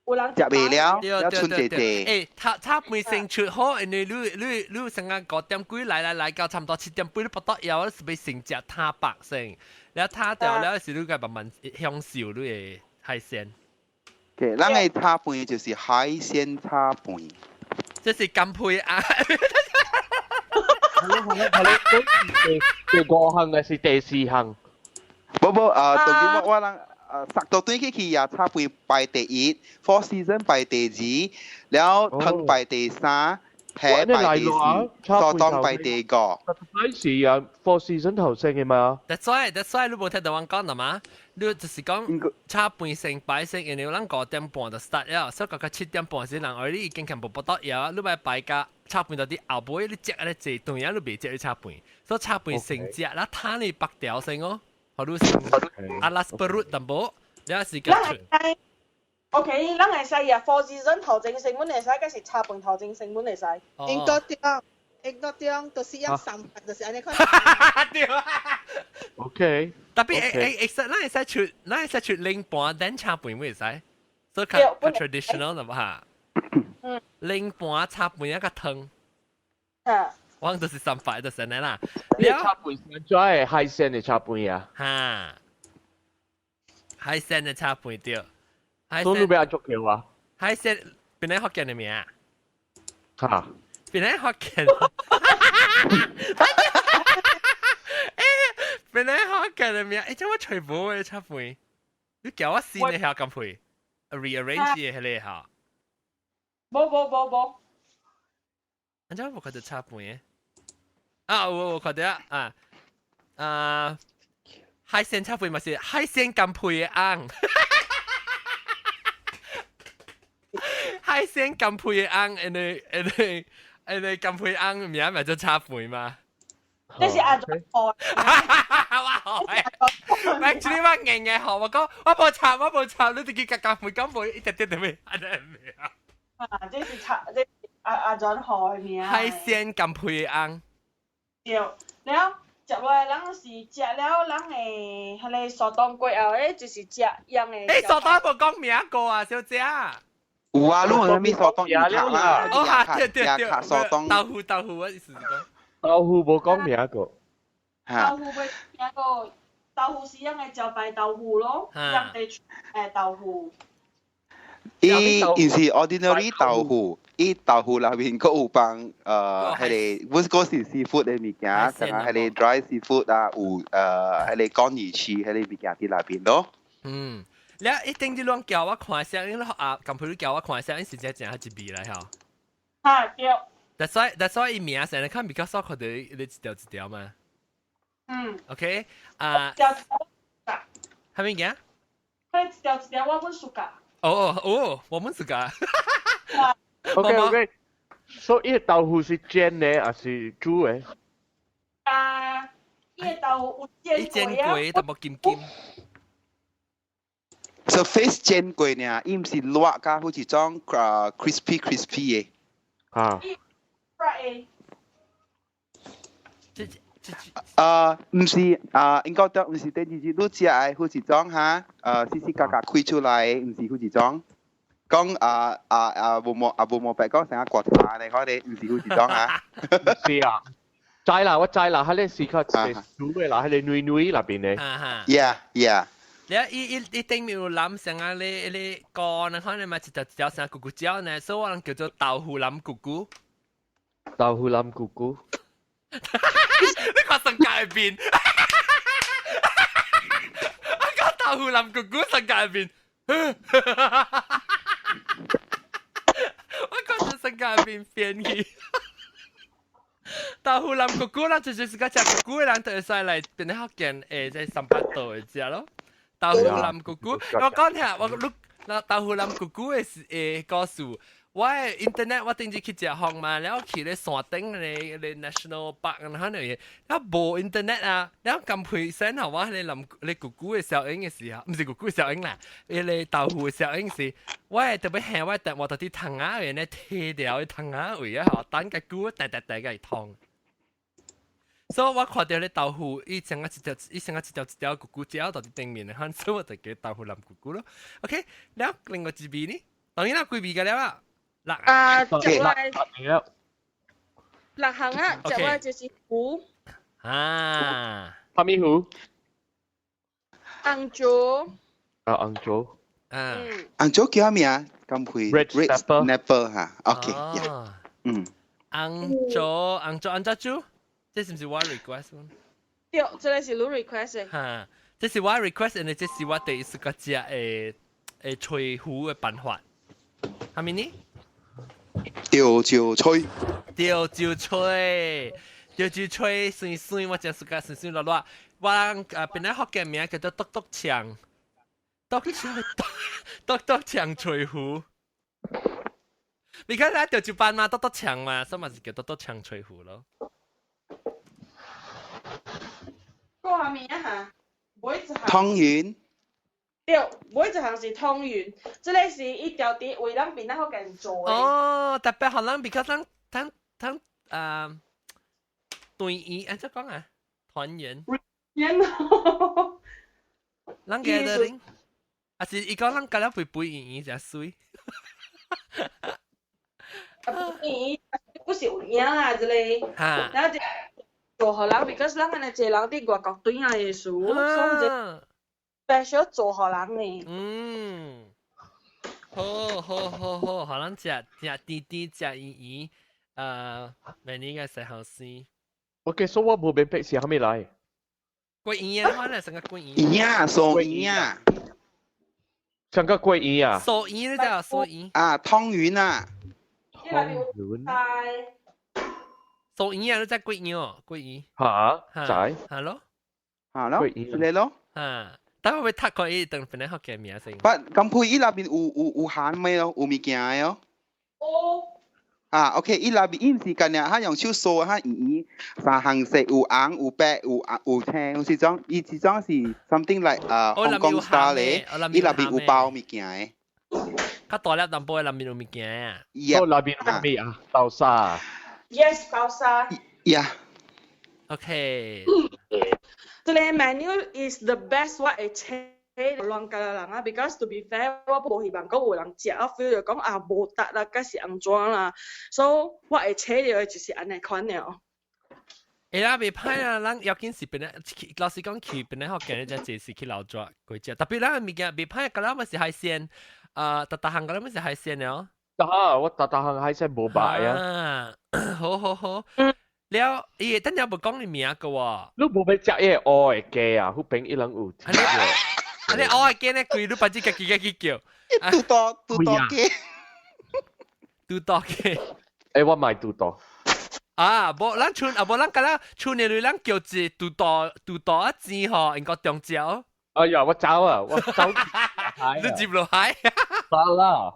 有人食袂了，要剩濟濟。欸，炒炒飯先出好，因為你你你成個5點幾來來來到差不多7點半，你不得了，你是欲先食湯白先，了湯掉了是你該慢慢享受你的海鮮。對，咱的炒飯就是海鮮炒飯。這是乾配啊！好咯好咯，第五項還是第四項？無無，當今我我人。十道對起去也炒飯排第一，Four Season 排第二，了湯排第三，蝦排第四，sotong 排第五。係是啊，Four Season 頭先嘅嘛。 That's why 你無聽到我講啦嘛？你就是講炒飯先擺先，因為咱5點半就 start 了，所以到7點半時，人愛你已經全部不得了，你欲擺甲炒飯到啲後尾，你食安尼濟頓啊，你袂食你炒飯，所以炒飯先食，啦湯你白掉先哦。好，你先 alas perut 淡薄，了時間出。 OK，咱會使啊，Four Season 頭前先，阮會使，還是炒飯頭前先，阮會使。應該對，應該對，就是用三飯，就是按呢款。對啊。 OK。特別會會會，咱會使出，咱會使出冷盤，等炒飯會使，所以較較 traditional 啦嘛哈。冷盤炒飯一個湯。嚇。我就是三塊就是按呢啦。你炒飯是怎的海鮮的炒飯啊？哈，海鮮的炒飯對。所以你欲按怎叫啊？海鮮檳榔福建的名。哈？檳榔福建。欸，檳榔福建的名，欸，這我揣無的炒飯，你叫我新的遐咁配，rearrange 的彼个哈？無無無無。按怎無看著炒飯的？啊，有有看著啊啊！海鮮炒飯嘛是海鮮干配的翁，海鮮干配的翁，因為因為因為干配翁名咪做炒飯嘛。這是阿祖學。我學的，actually 我硬硬學，我講我無炒，我無炒，你直接夾干配干配一點點都未，按呢名。啊，這是炒，這是阿阿祖學的名。海鮮干配的翁。對，了接落來，咱是食了，咱會彼個 sotong 過後咧，就是食樣的。欸，sotong 無講名過啊，小姐。有啊，你有啥物 sotong 魚殼啦？哦，哈，對對對，魚殼 sotong。豆腐豆腐，我意思是講。豆腐無講名過。豆腐袂名過，豆腐是樣的招牌豆腐咯，樣的豆腐。伊伊是 ordinary 豆腐，伊豆腐內面閣有放彼个，阮閣是 seafood 的物件，像啊彼个 dry seafood 啊，有彼个乾魚翅彼個物件佇內面咯。嗯，了一定你攏叫我看下，你啊，近排你叫我看下，你是真正一味來吼。哈對。That's why 伊名成日看比較少看到你一條一條嘛。嗯。 OK 啊。條係咪嘅？佢一條一條我本暑假。哦哦，我們暑假。 OK OK，所以伊豆腐是煎的還是煮的？啊，伊個豆腐有煎過煎過，淡薄金金。 surface 煎過呢，伊毋是熱甲好似種啊 crispy crispy 的。啊。 Fry 啊，毋是啊，應該都毋是第二日你食的好似種哈，絲絲格格開出來，毋是好似種。講啊啊啊無毛啊無毛白講成個國茶咧，可能毋是好似種啊。是啊，知啦，我知啦，彼个是較煮的啦，彼个軟軟那邊的。 Yeah。你伊伊伊頂面有淋成啊，你你乾啊，可能嘛一條一條成咕咕椒呢，所以我人叫做豆腐淋咕咕。豆腐淋咕咕。你看世界入邊，我講豆腐淋咕咕世界入邊，我講世界入邊變去。豆腐淋咕咕啦，就是個食咕咕的人就會使來變福建誒，在三八度的食咯。豆腐淋咕咕，我講聽，我你那豆腐淋咕咕的是誒故事。我的 internet 我頂次去食飯嘛，然後去咧山頂咧咧 national park 然後咧，然後無 internet 啊，然後撳配 send 予我咧淋咧咕咕的小影的時候，毋是咕咕的小影啦，彼个豆腐的小影是，我會特別嚇我電話到佇窗仔位咧提掉窗仔位啊，吼，等個久，彈彈彈個痛。所以我看到咧豆腐，伊成個一條，伊成個一條一條咕咕椒到佇頂面的，所以我就叫豆腐淋咕咕咯。OK，了另外一味呢？當然啦，幾味個了啊？六啊，食落六項啊，食落就是糊。啊，啥物糊？紅棗。啊，紅棗。嗯。紅棗叫啥物啊？甘配 Red snapper 哈，OK，嗯。紅棗，紅棗，按怎煮？這是毋是我 request？對，這个是你 request 的。哈，這是我 request，因為這是我第一次個食的的炊糊的辦法。係咪呢？潮潮吹，潮潮吹，潮潮吹，酸酸，我真暑假酸酸辣辣。我啊，本來福建名叫做篤篤腸，篤篤篤篤腸炊糊。你看咱潮州班嘛，篤篤腸嘛，所以嘛是叫篤篤腸炊糊咯。個下面啊嚇，每一項湯圓。對，每一項是湯圓，這个是伊條佇為咱檳榔福建做的。哦，特別予咱，比較咱咱咱啊，團圓，按怎講啊？團圓。圓。咱 gathering，啊是伊講咱加了肥肥圓圓誠媠。啊，圓不是有影啊，這个。哈。然後就做予人，because 咱按呢濟人佇外國轉來的時，所以就 special 做予人的。嗯，好好好好，予人食食甜甜食圓圓，明年應該細好生。 OK，所以我無明白是啥物來。桂圓啊，我咧成個桂圓。圓啊，酥圓啊。成個桂圓啊。酥圓你知啊？酥圓。啊，湯圓啊。湯圓。酥圓啊，你知桂圓哦，桂圓。嚇？知。係咯。嚇咯。是咧咯。嚇。等我會讀過伊當本來福建名先。不，咁配伊那邊有有有鹹咩咯？有物件的哦。哦。啊，OK，伊那邊伊毋是干爾，他用手掃，他圓圓三項色，有紅有白有有青，有時種伊這種是 something like 啊香港 style 咧，伊內邊有包物件的。較大粒淡薄，內面有物件啊。哦，內面有咩啊？豆沙。 Yes，豆沙。 Yeah。 OK。這个 menu is the best 我會請亂教人啊，because to be fair，我無希望講有人食，我 feel 就講啊無值啦，該是按怎啦，所以我會請到的就是按呢款了。欸啦，袂歹啊，咱要緊是本來老實講去本來福建，只這是去老抓過食，特別咱物件袂歹，甲咱嘛是海鮮，啊，逐逐項甲咱嘛是海鮮的哦。啊，我逐逐項海鮮無敗啊。好好好。了，伊等下無講你名個喎。你無欲食彼个烏的雞啊？彼邊伊攏有。啊你烏的雞呢？規你把自家己家己叫。拄多拄多雞。拄多雞。欸，我買拄到。啊，無咱剩啊，無咱敢若剩的咱叫一拄到拄到啊錢吼，應該中招。哎呀，我走啊，我走。你接落海。得啦。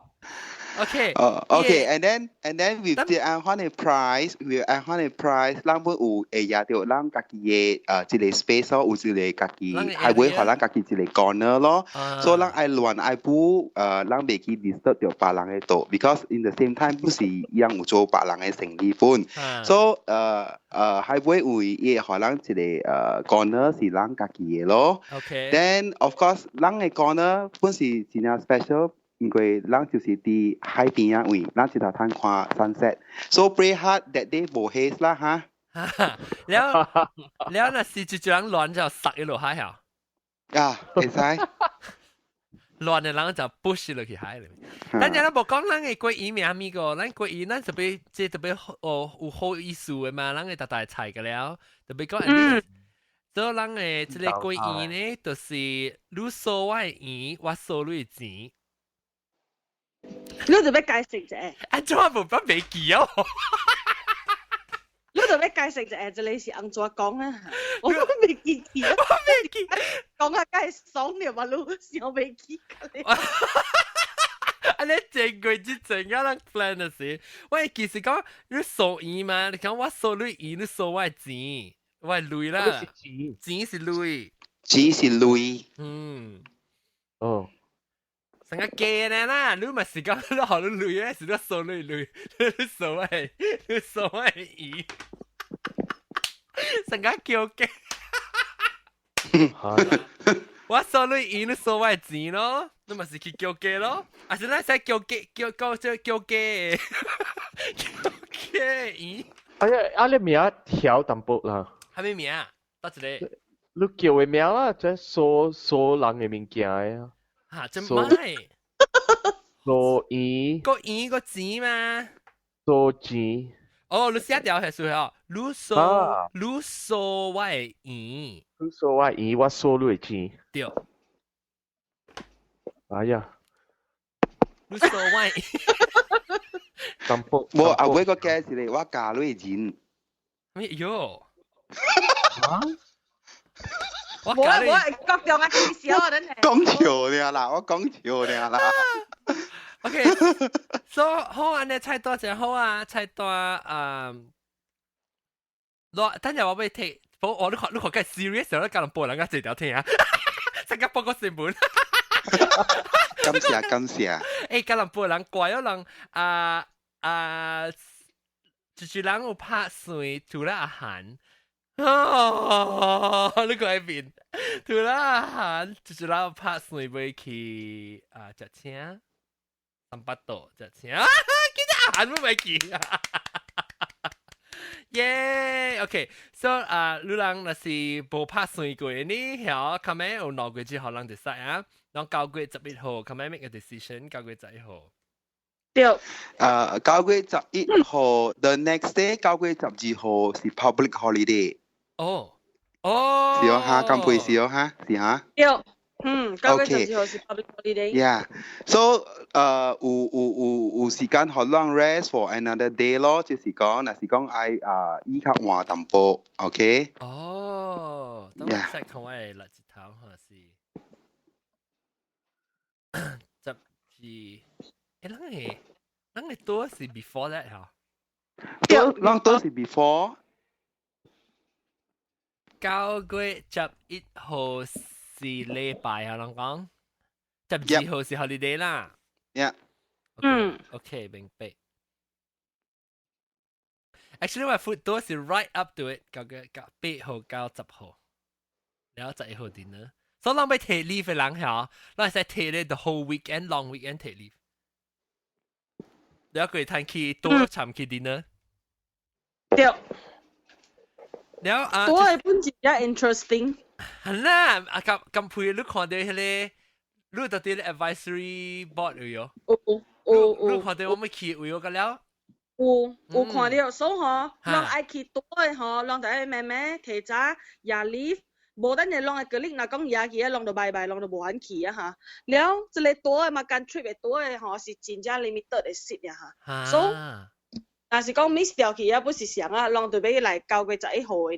OK。哦，OK，and then with 這按款的 price，with 按款的 price，咱本有會贏著咱家己的一個 space 咯，有一個家己還會予咱家己一個 corner 咯。所以咱愛亂愛補，咱袂去 disturb 著別人的桌，because in the same time 不是一樣有做別人的生意本。所以還會有伊會予咱一個corner 是咱家己的咯。 Then of course，咱的 corner 本是真正 special。因為咱就是佇海邊仔位，咱一頭通看 sunset。So pray hard that day 無 haze 啦哈。了了，若是一人亂就塞伊落海啊。啊，會使。亂的人就 push 落去海裡面。但係咱無講咱的過魚名物個，咱過魚咱特別這特別哦有好意思的嘛，咱會大大菜個了，特別講。所以咱的這個過魚呢，就是你收我的魚，我收你的錢。你就欲解釋者。啊，怎啊無法袂記哦？你就欲解釋者，這裡是按怎講啊？我都未記起，我未記。講啊，梗係爽了嘛，你想袂記。啊！你前過之前啊，咱 plan 的時，我其實講你收錢嘛，你講我收你錢，你收我錢，我鐳啦，錢是鐳，錢是鐳。哦。成個假呢啦，你咪是講你予你鐳咧，是你收你鐳，你收我，你收我錢，成個叫假。我收你錢，你收我錢咯，你咪是去叫雞咯，還是咱使叫雞叫叫叫叫雞叫雞錢？哎呀，啊你名調淡薄啦。啥物名？佗一個？你叫的名啦，這收收人的物件啊。嚇，真歹。收錢。個錢個錢嘛。收錢。哦，你寫掉係數哦，你收你收我的錢。你收我的錢，我收你的錢。對。哎呀。你收我的。淡薄。無後尾個加一個，我加你的錢。咩喲？啊？我我各種啊，笑啊，真係。講笑爾啦，我講笑爾啦。 OK，so 好啊，你菜單真好啊，菜單啊，我等陣我欲睇，我你看較 serious，我教人播人家這條聽啊，新加坡個新聞。感謝感謝。欸，吉隆坡人怪哦，人啊啊，就是人有拍算除了阿韓。哦，你看彼邊，除了阿韓，就是人有拍算欲去啊食青，300度食青，記得阿韓欲去。耶，OK，so 啊，你人若是無拍算過呢，曉後尾有2個月之後人就使啊，然後9月11號，後尾 make 個 decision，9月11號。對。9月11號，the next day 9月12號是 public holiday。哦，哦。是哦哈，咁配是哦哈，是哈。對，嗯，9月12號是 public holiday。 Yeah，so 有時間予咱 rest for another day 咯，就是講，若是講愛啊依較晏淡薄，OK？哦，等我 check 看我的日子頭哈是12，欸，咱的多是 before that 哈？對，咱都是 before。 9月11號是禮拜啊，人講12號是 holiday 啦。 Yeah。OK，明白。Actually，我 food 多是 right up to it，9月8號到10號，然後11號 dinner。所以咱欲 take leave 的人嚇，咱會使 take 咧 the whole weekend long weekend take leave。然後佢趁去多參去 dinner。對。然後啊，多係本真正 interesting。係啦，啊咁咁配你看到彼個，你到佇 advisory board 有有有。你看到我們去有個了？有看到，所以吼，攏愛去多的吼，攏就愛慢慢提早也 leave。無等下攏會格力，若講夜去啊，攏就拜拜，攏就無肯去啊哈。了，這個多的嘛，間 trip 的多的吼，是真正 limited 的 seat 啊哈。所以若是講 miss 掉去啊，不是上啊，攏就欲來9月11號的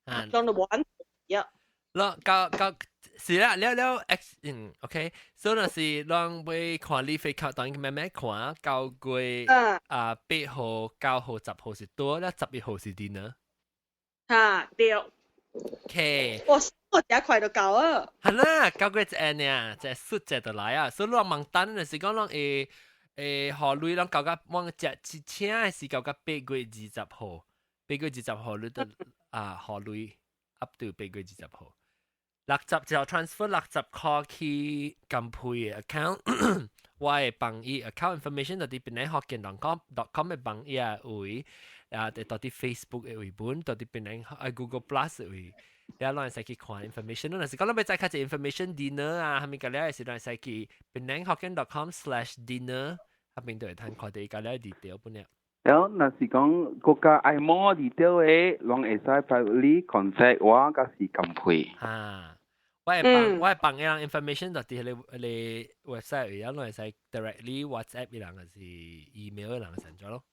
爾，攏就無按呀。攏到到是啦，了了 X 嗯，OK，所以若是攏欲看你飛卡，當然慢慢看，九月啊8號、9號、10號是多，了11號是 dinner。哈，對。 OK。我真快就到啊！係啦，9月1呢，就術節就來啊，所以攏問等就是講攏會會予鐳攏交甲往食一請的是交甲8月20號，八月二十號你就啊予鐳 up to 8月20號。60就 transfer 60箍去金配的 account，我會幫伊 account information 就佇檳城福建 .com 的網頁位，啊，佇佇 Facebook 的位本，佇檳城啊 Google Plus 的位，了攏會使去看 information。若是講咱欲知較濟 information dinner 啊，啥物個了，是攏會使去檳城福建 .com/dinner，彼邊就會通看到伊個了 detail 本了。了，若是講閣較愛 more detail 的，攏會使 privately contact 我，佮是金配。啊。我會放伊人 information 就佇彼個 website 位，攏會使 directly WhatsApp 伊人，還是 email 伊人成咗咯。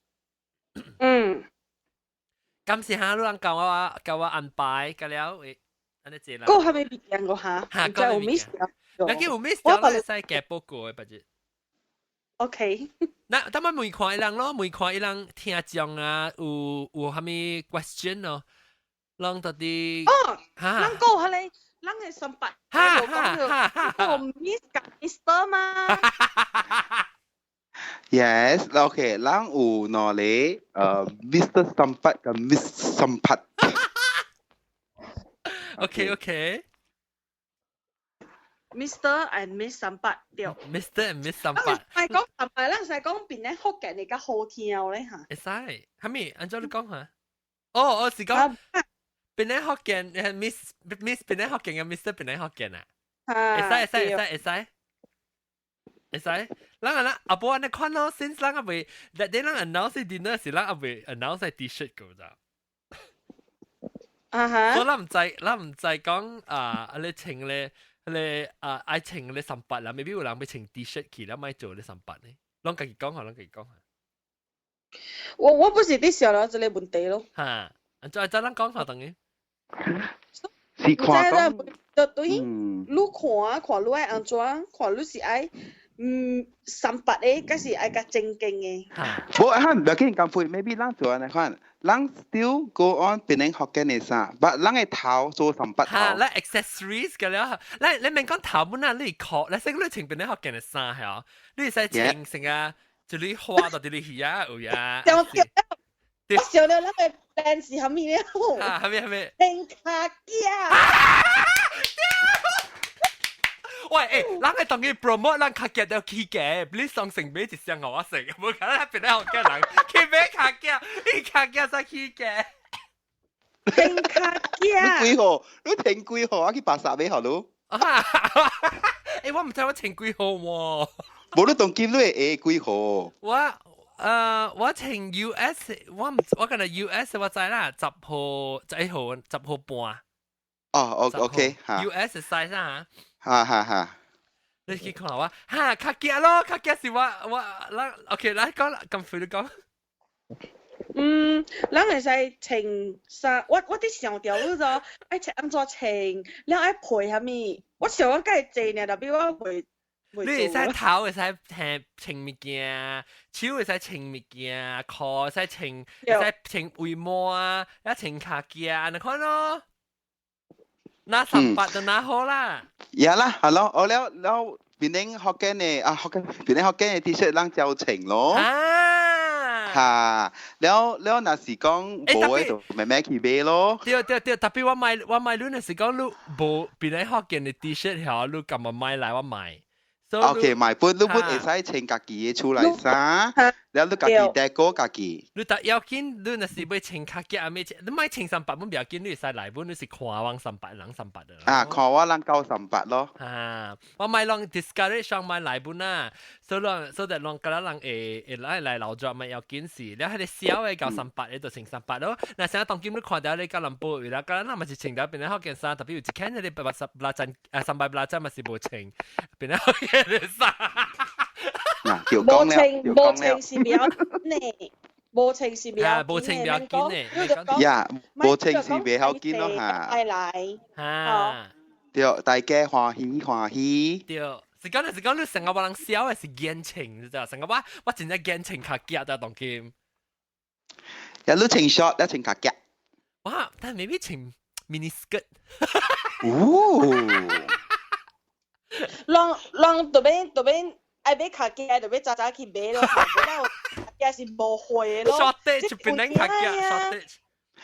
今時下你人教我安排，個了會按呢濟啦。閣還未物件個哈？哈，閣有 miss 掉。那叫有 miss 掉，你會使加報告的，別日。 OK。那等下問看伊人咯，問看伊人聽眾啊，有啥物 question 咯？攏到底。哦，咱講彼个。咱的三八，哈哈哈哈，Miss 佮 Mister 嘛？Yes，OK，咱有兩個，Mr 三八佮 Miss 三八。 OK OK。 Mr and Miss 三八對。 Mr and Miss 三八。係講唔係咱是講檳城福建的較好聽咧嚇。會使，啥物？按怎你講下？哦，我是講。檳城福建 Miss 檳城福建嘅 Mr 檳城福建啊？會使會使會使會使會使。咱啊阿婆按呢看咯，since 咱猶未，但咱 announce dinner 時，咱猶未 announce T-shirt 個咋？啊哈！所以咱毋知，咱毋知講啊，你穿咧，你啊愛穿咧三八啦，maybe 有人欲穿 T-shirt 去，咱莫做咧三八呢？攏家己講下，攏家己講下。我不是佇想了這個問題咯。哈，再再咱講下等於。是看講，就對，你看看你愛按怎，看你是愛三八的，還是愛較正經的？無啊，毋要緊，咁配，maybe 咱做按呢款，咱 still go on 檳城福建的衫，但咱的頭做三八頭。哈，咱 accessories 個了，咱你免講頭本啊，你褲，你識你穿檳城福建的衫係哦，你會使穿成啊，一縷花到佇你耳啊有啊。我想著咱的 plan 是啥物了？啊，啥物啥物？穿跤仔。喂，欸，咱會當去 promote 咱跤仔都起價，你雙成買一雙予我食，無可能檳城福建人去買跤仔，伊跤仔才起價。穿跤仔。你幾號？你穿幾號？我去巴剎買予你。欸，我毋知我穿幾號喎。無你當今你會鞋幾號？我穿 US，我毋我敢若 US 我知啦，10號、11號、10號半。哦，OK，嚇。US size 啊。哈哈哈。你去看我，哈，較驚咯，較驚是我咱 OK，來講咁快你講。嗯，咱會使穿衫，我佇想著你說愛穿按怎穿，了愛配啥物？我想我較會濟爾，但我袂。你會使頭會使穿穿物件，手會使穿物件，褲會使穿，會使穿圍帽啊，抑穿跤仔，按呢款咯。拿三八就拿好啦。呀啦，係咯，我了了檳城福建的啊，福建檳城福建的 T-shirt 咱照穿咯。啊。哈，了了，若是講無的就慢慢去買咯。對對對，特別我買你若是講你無檳城福建的 T-shirt 曉，你敢嘛買來我買。 OK，買本你本會使穿家己的厝內衫，了你家己 deco 家己。你但要緊，你若是欲穿較夾啊，咩？你莫穿三八，本不要緊，你會使來本，你是看我三八人三八的。啊，看我人夠三八咯。啊，我莫攏 discourage 上買來本啊，所以攏所以攏敢若人會來來留著咪要緊是，了彼个小的夠三八的就穿三八咯。若啥當今你看著你吉隆坡位啦，敢若嘛是穿著檳城福建衫，特別有一件彼个八十八針啊三百八針嘛是無穿，檳城福建的衫。嗱，就講了，無穿無穿是不要呢。無穿是袂要無穿袂要緊的，呀，無穿是袂要緊咯嚇。愛來，嚇，對，大家歡喜歡喜。對，是講是講你成個我人痟的是眼穿，你知道？成個我真正眼穿較夾得當今。有你穿 short，你穿較夾。哇！但係 maybe 穿 mini skirt。哦。人人特別特別愛買較夾，特別早早去買咯，無是無貨咯。 shortage 就變成較夾 shortage。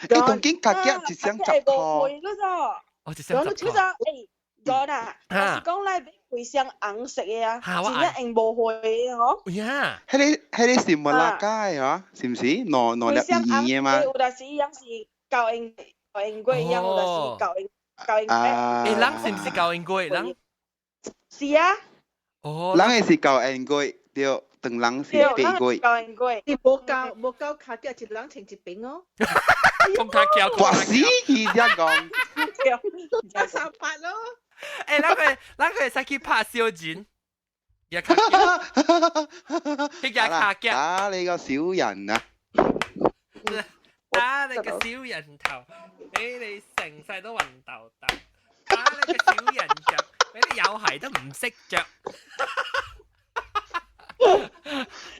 欸，當今較夾一箱10箍。哦，一箱10箍。欸，講啊，我是講來買幾箱紅色的啊，真正用無貨的吼。呀，彼個是馬拉加的嗬，是毋是？兩兩粒圓圓的嗎？有但是伊樣是九英九英過，樣有但是九英九英。啊，欸，人是毋是九英過？人？是啊。哦，人的是九英過，對，長人是八過。九英過，你無夠無夠卡夾，一人穿一邊哦。講卡夾，哇死去才講。 38咯。欸，咱個會使去拍小人，也卡夾，彼個卡夾。打你個小人啊！打你個小人頭，俾你成世都暈豆豆。打你個小人腳，俾你有鞋都唔識著。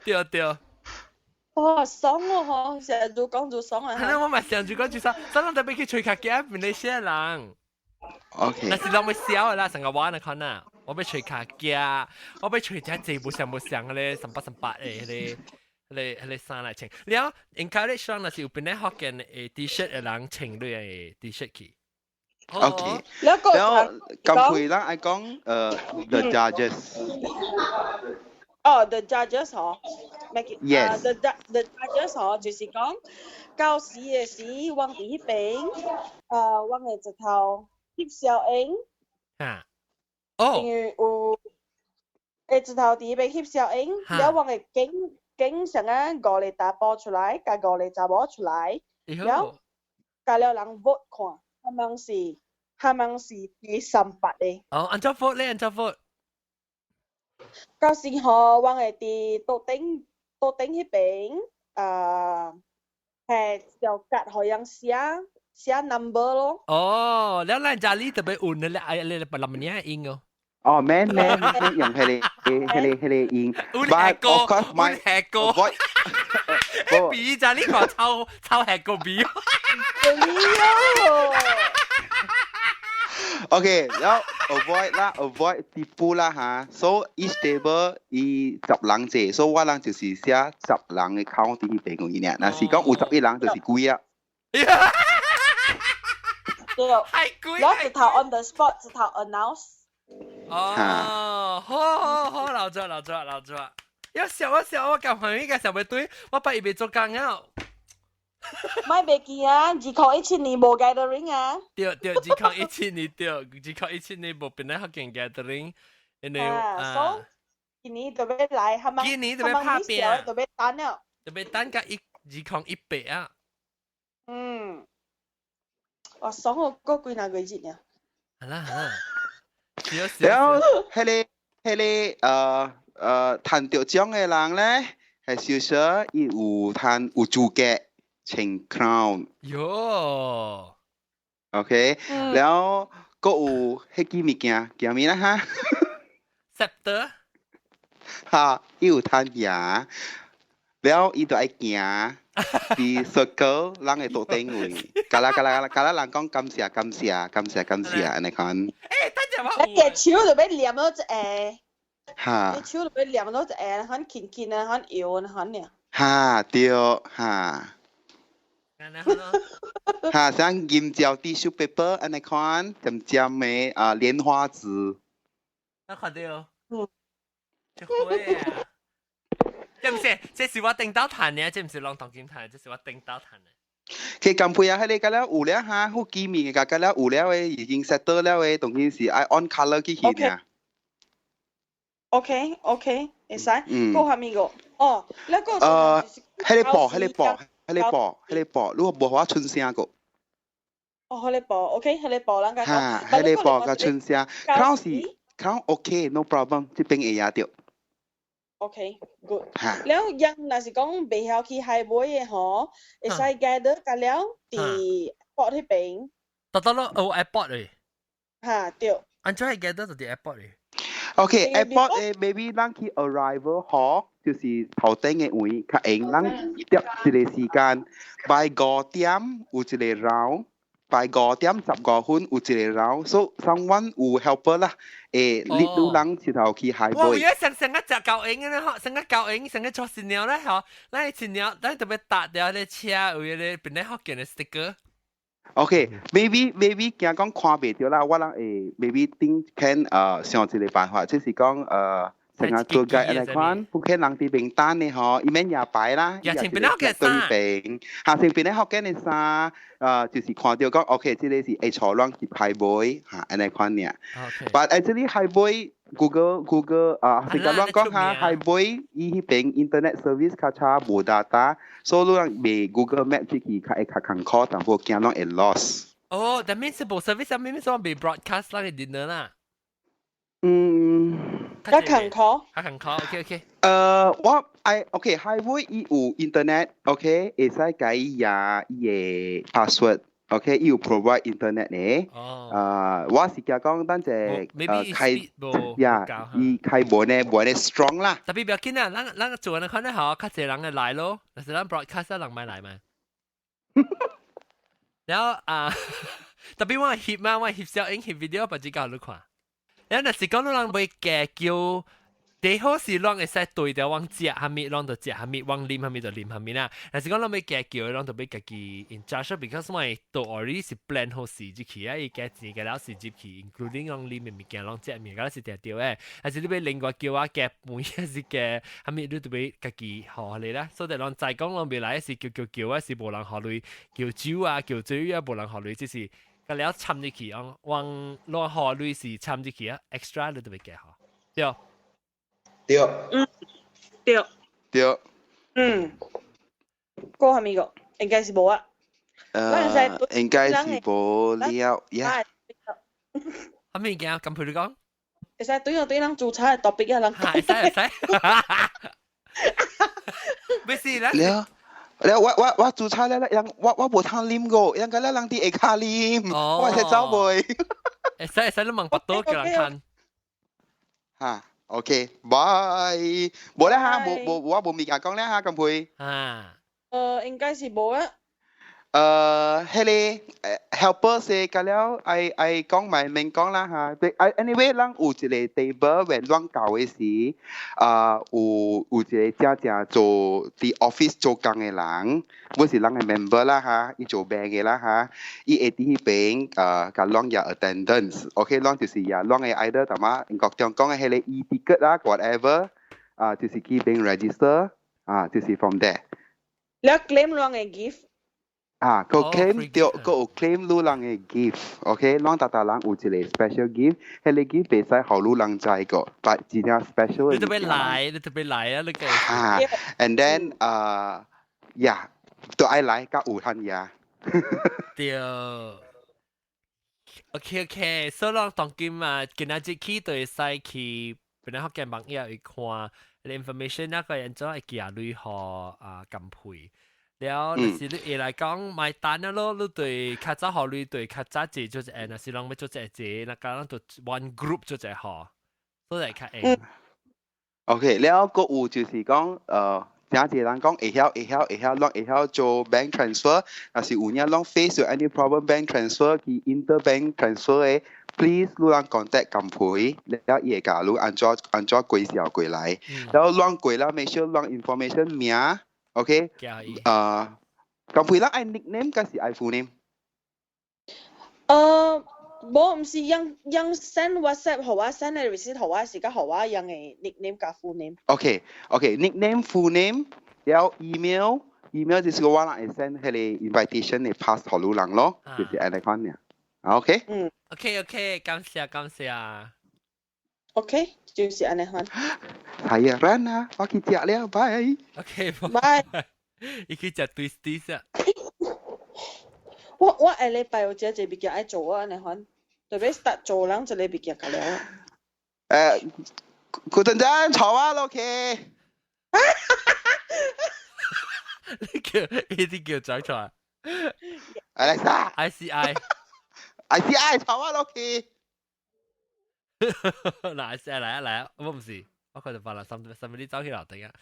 對對。哇，爽哦！嗬，成日都講做爽啊！係我咪成日講做爽，真係特別去吹卡夾，變你些人。 OK。那是攏欲痟的啦，成個玩的看啊！我欲揣跤仔，我欲揣只濟無相無相咧，3838的彼個、彼個、彼個衫來穿。了，encourage 人若是有邊個福建的 T-shirt 的人穿你的 T-shirt 去。 OK。了，咁配咱愛講The Judges。哦，The Judges 嗬，Yes。 The Judges 嗬，就是講到時的時，我佇彼邊，我會一頭翕小影。啊。哦。因為有，會一頭佇彼邊翕小影，了我會揀揀上啊五個查埔出來，佮五個查某出來，了，共了人 vote 看，他們是第三八的。哦，按怎 vote 咧？按怎 vote？到時吼，我會佇桌頂桌頂彼邊，係就格予人寫寫 number 咯。哦，了咱家裡特別換咧，哎，你你林年用哦。哦，免免免用彼個彼個彼個用。有吃過，有吃過。比就呢個臭臭吃個比。 OK，然後 avoid 啦，avoid tipu 啦嚇。So each table 伊10人坐，所以我人就是寫10人的 count 佇彼邊個爾。若是講有11人，就是幾啊。對，係鬼。然後直頭 on the spot，直頭 announce。哦，好好好，留咗留咗留咗。一笑一笑，我夾朋友嘅時候咪對，我八月未做工啊。莫袂記啊，2017年無 gathering 啊。對對，2017年對，2017年無變咧福建 gathering，因為啊，今年就欲來，他們今年就欲拍拚，就欲等了，就欲等甲2018啊。嗯，哇，爽哦，過幾若個日爾。好啦好啦。然後，彼個趁著獎的人咧，係小小伊有趁有資格穿 crown。喲。 OK，然後閣有彼支物件叫咩啦哈？Scepter。哈，伊有趁贏，然後伊就愛行佇 circle 人的桌頂位，共啦共啦共啦人講感謝感謝感謝感謝按呢款。欸，等陣我。你隻手就欲念到一下。哈。你手就欲念到一下，很輕輕啊，很搖啊，很爾。哈對哈。哈，像銀膠 tissue paper 按呢款，尖尖的啊蓮花紙。我看到。嗯。這會啊。這毋是，這是我頂到彈的，這毋是攏當今彈，這是我頂到彈的。其實近配啊，彼個甲了有了哈，好機面的，甲了有了的，已經 settle 了的，當然是愛按 colour 去去爾。 OK OK，會使。閣啥物個？哦，那個。彼個布，彼個布，彼個布，彼個布，你無予我出聲過。哦，彼個布，OK，彼個布，咱甲哈，彼個布佮出聲，crown 是 crown OK，no problem，這邊會攑著。OK，good。了，人若是講袂曉去 highway 的吼，會使 gather 甲了佇 airport 彼邊。得得咯，哦 airport 咧。嚇，對。按怎會 gather 就佇 airport 咧？ OK，airport 誒，maybe 咱去 arrival hall，就是頭頂嘅位，較閒，咱著一個時間，by 5點有一個 round。by 5點15分有一個 round，so someone 有 helper 啦，會 lead 人一頭去 highway。哇！而家成成個食夠閒嘅咧，嗬，成個夠閒，成個做新娘咧，嗬，咱新娘，咱特別搭掉咧車，有個邊咧福建嘅 sticker。 OK，maybe 驚講看袂著啦，我人會 maybe 頂肯想一個辦法，就是講成個做嘅來看，福建人佇名單的吼，伊免也擺啦，也穿邊福建衫，邊，嚇穿邊咧福建的衫，就是看著講，OK，這個是會坐攏入 highway 嚇，按呢款爾。But actually highway Google 啊，是甲咱講下 highway 伊彼邊 internet service 較差，無 data，所以你人袂 Google Map 入去較會較艱苦，淡薄驚攏會 lost。哦，that means 無 service，咩咩說被 broadcast 那個 dinner 啦。嗯。較艱苦。較艱苦，OK OK。我愛 OK，highway 伊有 internet，OK，會使改伊伊的 password。OK，伊有 provide internet 呢。哦。我是驚講等者開呀，伊開無呢無呢 strong 啦。特別不要緊啊，咱咱做那款咧好，較濟人會來咯。但是咱 broadcast 人莫來嘛。然後啊，特別我翕嘛，我翕小影翕 video，把這個你看。然後若是講你人欲加叫，最好是攏會使對著往食，啥物攏就食，啥物往啉，啥物就啉，啥物啦。若是講攏欲加叫，攏就欲家己 in charge，because 我都 already 是 plan 好時入去啊，伊加錢加了時入去，including 攏啉的物件，攏食物件，是定著的。若是你欲另外叫我加飯，還是加啥物，你就欲家己予你啦。所以攏知講攏未來是叫叫叫啊，是無人予鐳，叫酒啊，叫水啊，無人予鐳，這是。個了參入去，往往攏予鐳是參入去啊，extra 你都欲加予，對。對。嗯，對。對。嗯，過係咪個？應該是無啊。應該是無了呀。係咪件？咁陪你講。會使對我對人煮菜特別啊，人。會使會使。沒事啦。了。了我煮菜了，人我無通啉過，人家咧人佇下跤啉，我會走袂。會使會使，你問巴肚叫人看。嚇，OK，bye。無咧嚇，無無我無物件講咧嚇，咁配。啊。應該是無啊。彼個 helper 是甲了，愛愛講咪免講啦嚇。Anyway，咱有一個 table，為咱教的時，啊，有一個正正做佇 office 做工的人，我是咱的 member 啦嚇，伊做 bank 的啦嚇，伊會佇彼邊共攏也 attendance，OK，攏就是也攏會 either 淡仔英國中講的彼個 e-ticket 啦，whatever，啊，就是去邊 register，啊，就是 from there。你 claim 攏的 gift。啊，個 claim 對，個有 claim 你人的 gift，OK，攏逐逐人有一個 special gift，彼個 gift 袂使予你人知個，但真正 special。你特別來，你特別來啊！你個。啊，and then 啊，呀，都愛來較有趁呀。對。OK OK，所以咱當今啊，今仔日去就會使去本來福建網頁去看 information，那個人怎會寄鐳予啊金配。了，就是你會來講買單了咯，你對較早予鐳對較早借做一個，若是人欲做一個借，那個人就 one group 做一個予，所以較會。 OK，了閣有就是講，真濟人講會曉會曉會曉，攏會曉做 bank transfer，若是有影攏 face 有 any problem bank transfer 去 interbank transfer 的，please 你人 contact 金培，了伊會共你按怎按怎介紹過來，了攏過了 make sure 攏 information 名，OK，金培咱愛 nickname 還是愛 full name？無毋是用用 send WhatsApp 予我 send 的 receipt 予我是佮予我用的 nickname 佮 full name。 OK，nickname full name，了 email，email 就是個我人會 send 彼個 invitation 的 pass 予你人咯，就是按呢款爾。OK。嗯。 OK OK，感謝感謝。 OK，就是按呢款。係啊，run 啊，我去食了，拜。 OK，拜。伊去食 twisties 啊。我下禮拜有一個物件愛做啊，按呢款，特別 start 做人一個物件較了。古陣陣坐啊落去。你叫呢啲叫掌錯啊？Alexa。 I C I。 I C I 坐啊落去。嗱，I C I 嚟啊嚟啊，我唔是，我佢就發啦，甚甚至你走去樓頂啊。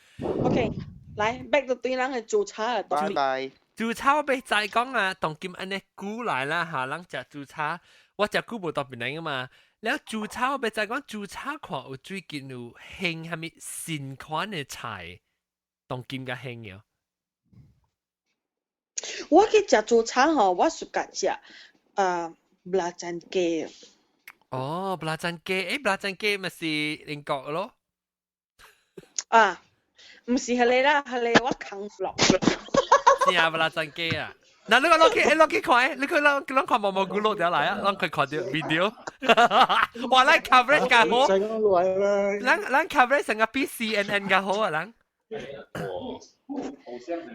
OK，來 back 到對人嘅煮炒啊。拜拜。煮炒我被再講啊，當今按呢久來啦嚇，人食煮炒，我食久無特別嚟噶嘛。了煮炒我被再講煮炒看有最近有興啥物新款的菜，當今較興嘅。我去食煮炒吼，我是敢食啊蜊仔雞。哦，蜊仔雞，誒，蜊仔雞咪是英國咯。啊，毋是彼个啦，彼个我扛落。是啊，蜊仔雞啊。嗱，你講落去，落去看，你看咱咱看毛毛菇落掉來啊，咱佢看到 video。哇，咱 coverage 較好。咱咱 coverage 成個比 CNN 較好啊，咱。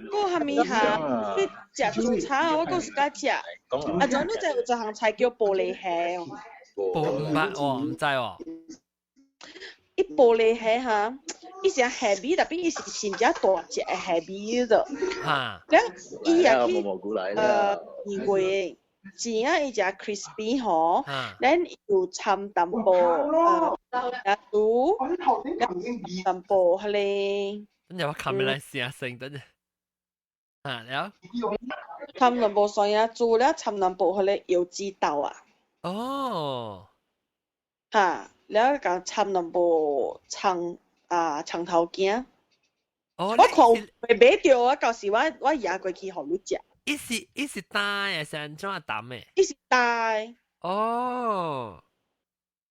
個蝦米哈？去食煮炒，我閣是敢食。啊，仲你知有一項菜叫玻璃蝦。玻唔捌哦，毋知哦。伊玻璃蝦哈，伊是蝦米，特別伊是真正大隻的蝦米的。哈。了，伊也去醃過的，煎啊伊食 crispy 吼，咱有摻淡薄辣椒，淡薄彼个。等陣我冚來聲聲，等陣。啊，了。摻淡薄蒜仔豬了，摻淡薄彼个油脂豆啊。哦。哈，了共摻淡薄葱啊，葱頭羹。哦，我看有會買著啊，到時我我爺過去予你食。伊是伊是焦的，是按怎澹的？伊是焦的。哦。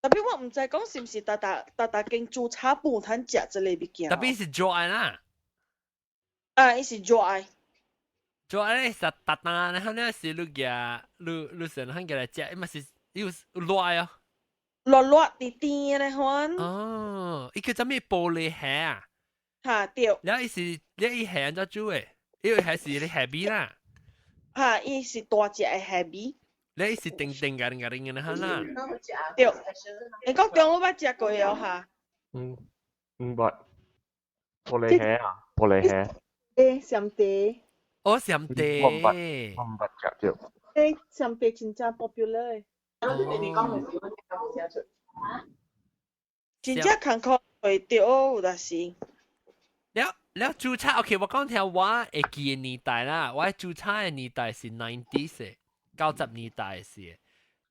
特別我毋知講是毋是逐逐逐逐間煮炒飯通食這個物件。特別是熱的啦。啊，伊是熱的。熱的是逐單，然後你是你夾你你先通夾來食，伊嘛是有熱啊。熱熱甜甜的款。哦，伊叫做咩玻璃蝦啊？哈對。了伊是了伊蝦按怎煮的？因為蝦是你蝦米啦。哈，伊是大隻的蝦米。了伊是叮叮個個個的哈啦。對，你講中我捌食過哦哈。嗯，毋捌。玻璃蝦啊，玻璃蝦。誒，鹹茶。哦，鹹茶。我毋捌，我毋捌食著。誒，鹹茶真正 popular 的。真正艱苦會著有但是。了了煮炒，OK，我講聽我會記的年代啦，我煮炒的年代是 nineties 90年代是，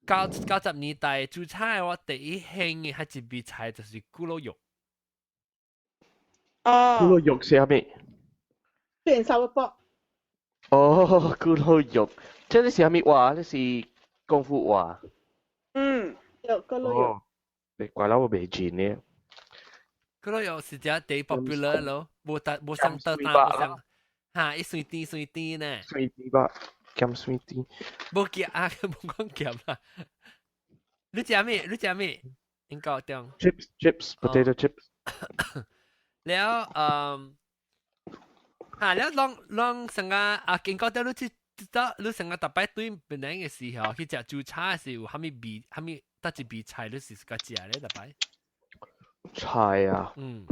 九九十年代煮炒的我第一興的彼一味菜就是咕嚕肉。哦。咕嚕肉是啥物？變燒肉。哦，咕嚕肉，這是啥物話？這是功夫話。嗯，有咕嚕肉。你怪啦，我袂記呢。咕嚕肉是只第 popular 咯，無得無上得單，無上，哈，伊酸甜酸甜呢。酸甜吧，鹹酸甜。無鹹啊，無講鹹啦。你食咩？你食咩？應該中。 Chips, chips, potato chips。了，嗯，哈，了，攏攏成個啊，經過掉你去，到你成個逐擺對檳城的時候去食煮炒的時有啥物味，啥物佗一味菜你是較食咧逐擺？菜啊？嗯。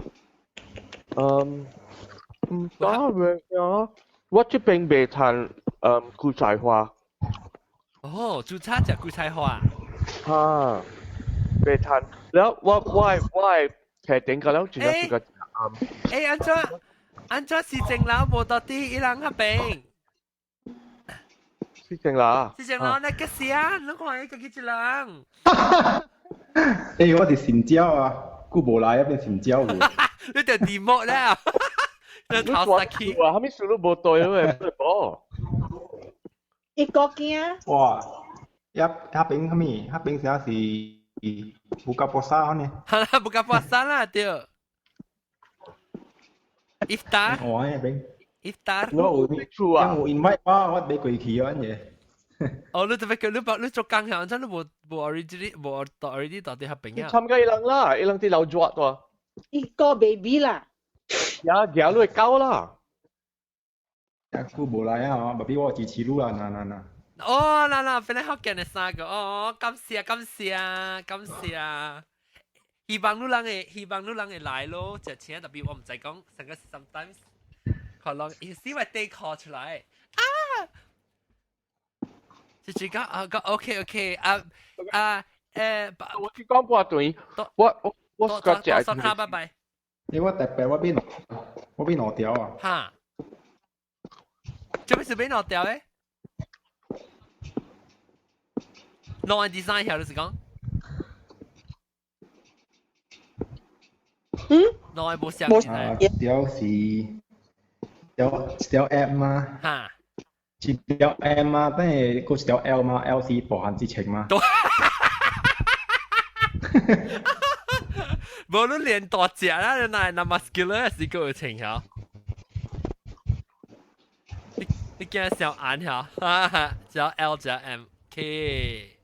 嗯，毋知袂啊，我這邊袂趁韭菜花。哦，煮炒食韭菜花。哈，袂趁。了我我我提頂個了，真正是個欸，按怎按怎是正樓無到底伊人彼邊？是正樓。是正樓那個是啊，你看伊家己一人。欸，我佇新蕉啊，久無來啊，變新蕉去。你就寂寞啦，你頭殺去。哇，啥物事都無對，你會無？一個囝。哇！遐遐邊啥物？遐邊啥是 buka puasa 呢？哈啦，buka puasa 啦，對。Iftar。我迄邊。 Iftar。我有有 invite 我，我袂過去啊，嘢。哦，你特別叫你把你做工響，真你無無 already 無到 already 到底彼邊啊？參加伊人啦，伊人佇樓熱多。一個 baby 啦。呀，行你會到啦。啊，久無來啊，爸比我支持你啦，嗱嗱嗱。哦，嗱嗱，本來福建的三個，哦，感謝感謝感謝。希望你人會，希望你人會來咯，食請特別我毋知講，成個 sometimes 可能伊死會地 call 出來啊，就是講啊講 OK OK 啊啊誒，我去講半段，我多多多卡，拜拜。你我特別我變兩條啊。哈？做咩事變兩條咧？兩 design 曉就是講。嗯？兩個無相。啊，一條是一條 M 嘛。哈。一條 M 嘛，等下閣一條 L 嘛，L 是無限之情嘛。無論練大隻啦，那那 muscular 是夠有情曉。你驚小眼曉？哈哈，只 L 只 M K。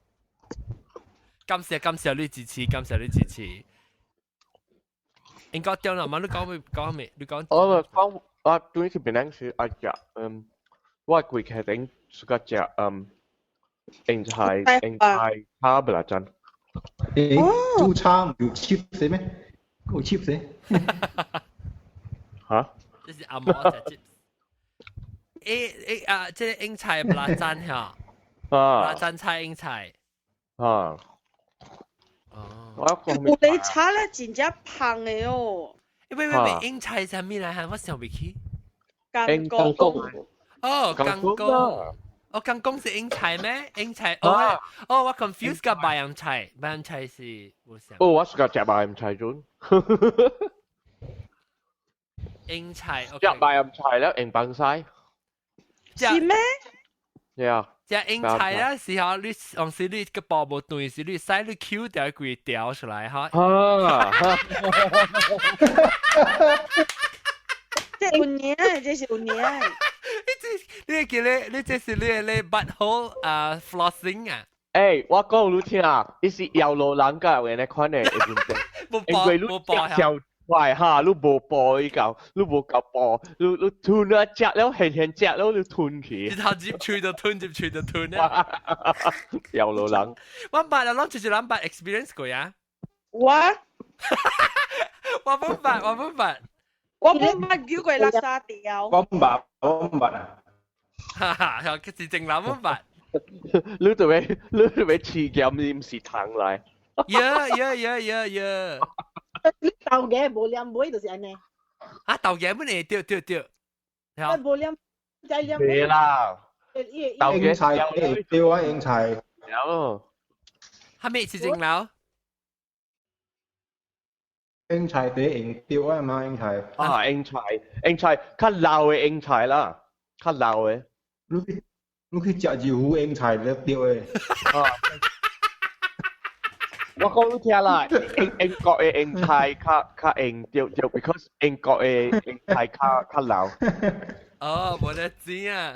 感謝感謝你支持，感謝你支持。應該掉啦，嘛你講未講未？你講。我講我對去檳城時愛食，嗯，我規家頂自家食，嗯，英菜英菜炒不啦真。誒，豬叉唔有 chips 咩？有 chips？嚇？這是阿毛食 chips。誒誒啊！這個英菜不啦真嚇。啊。啦真菜英菜。啊。哦。有你炒咧真正芳的哦。喂喂喂，英菜啥物來哈？我想袂起。干公。哦，干公。哦，干公是英菜咩？英菜哦，哦，我 confuse 個白洋菜，白洋菜是我想。哦，我是個食白洋菜陣。英菜，食白洋菜了，用崩晒。是咩？對啊。食英菜啦時候，你當時你個包無斷時，你使你 Q 掉規條出來哈。啊！這有影，這是有影。你這記咧，你這是你咧 butthole 啊 flossing 啊？欸，我講你聽啊，伊是搖路人家有那款的問題，因為你食小塊哈，你無補伊夠，你無夠補，你吞啊食了，現現食了，你吞去。一頭入喙就吞，入喙就吞啊！搖路人。我捌啦，攏就是人捌 experience 過啊。我，我無捌，我無捌。我無捌叫過垃圾條。我毋捌，我毋捌啊。哈哈，是正人無捌。你特別試驗，你毋是糖來。呀呀呀呀呀！你豆芽無黏尾就是按呢。啊，豆芽本來對對對。啊，無黏，再黏。對啦。豆芽菜對啊，英菜。有。係咪是正樓？英菜第用對啊嘛，英菜。啊，英菜，英菜較老的英菜啦，較老的。你去食一壺英菜就對的。啊！我講你聽啦，英國的英菜較用對對，because 英國的英菜較老。哦，無得知啊。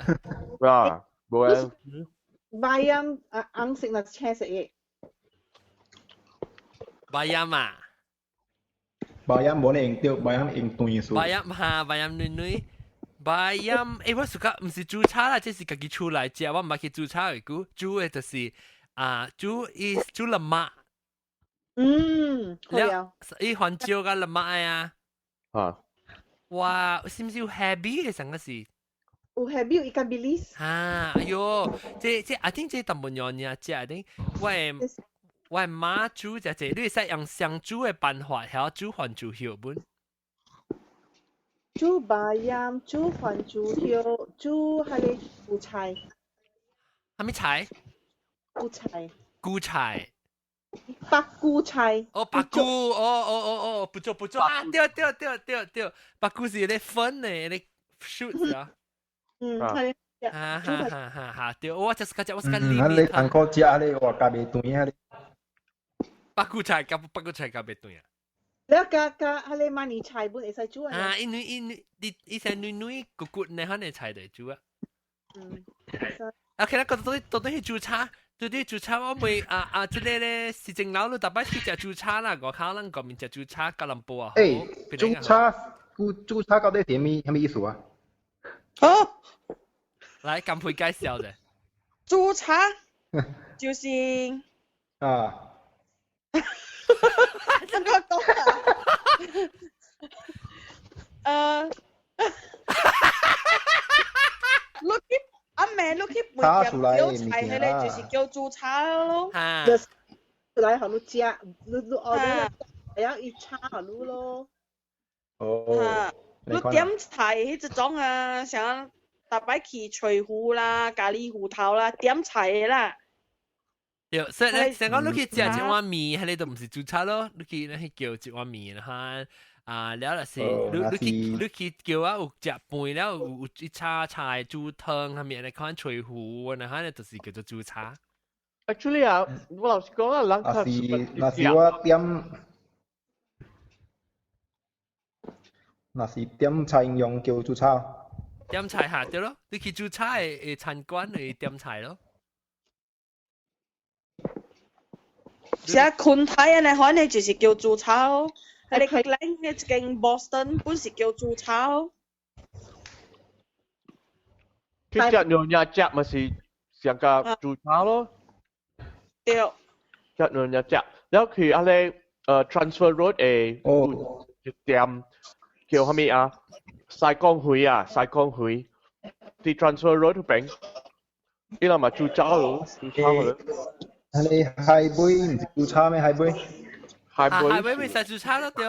啊，無啊。白音啊，紅色那青色的。白音啊！白音無呢用對，白音用斷數。白音哈，白音軟軟。白音，欸，我暑假毋是煮炒啦，這是家己厝內食，我毋捌去煮炒的久，煮的就是啊，煮伊煮蚋仔。嗯，了，伊番椒佮蚋仔啊。啊。哇，是毋是有 happy 的上個是？有 happy 有伊個 belief。哈，哎喲，這 I think 這淡薄樣爾食，I think 我媽煮食這，你會使用雙煮的辦法，曉煮番薯葉本。煮白鹽，煮番薯葉，煮彼个韭菜。啥物菜？韭菜。韭菜。白菇菜。哦，白菇，哦哦哦哦，不做不做啊！對對對對對，白菇是咧粉的，咧 shoot 啊。嗯，係。哈哈哈哈哈！對，我就是個我是個嗯，啊你韓國食咧，我加袂斷啊咧。白菇菜加白菇菜加袂斷啊！了加加彼个馬尼菜本會使煮啊？啊，因為因為你伊些軟軟骨骨呢，可能菜就煮啊。嗯。 OK 啦，到底去煮炒，到底煮炒我未啊啊！這個咧是正樓，你逐擺去食煮炒啦，外口咱國面食煮炒吉隆坡啊。欸，煮炒煮炒到底是啥物啥物意思啊？哦。來，甘佩介紹者。煮炒就是啊。這個你去阿妹，你去飯店叫菜，彼个就是叫煮炒咯。就是來予你食，你 order，然後伊炒予你咯。哦。你點菜彼種啊，像逐擺去翠湖啦、咖喱芋頭啦，點菜的啦。對，所以咧，成講你去食一碗麵，彼個都毋是煮炒咯，你去你去叫一碗麵哈。啊，了就是你去叫啊，有食飯了，有一炒菜煮湯，啥物按呢款炊糊，那哈就是叫做煮炒。 Actually 啊，我老實講啊，人較若是我點，若是點菜用叫煮炒。點菜下對咯，你去煮炒的餐館去點菜咯。是坤泰按呢款的就是叫煮炒。彼个咱彼間 Boston 本是叫煮炒。去食娘惹食嘛是上個煮炒咯。對。食娘惹食，了去彼个 Transfer Road 的有一店叫啥物啊？西港魚啊，西港魚，佇 Transfer Road 彼邊，伊人嘛煮炒咯，煮炒咯。彼个海尾毋是煮炒咩？海尾？海尾海尾咪使煮炒咯，對。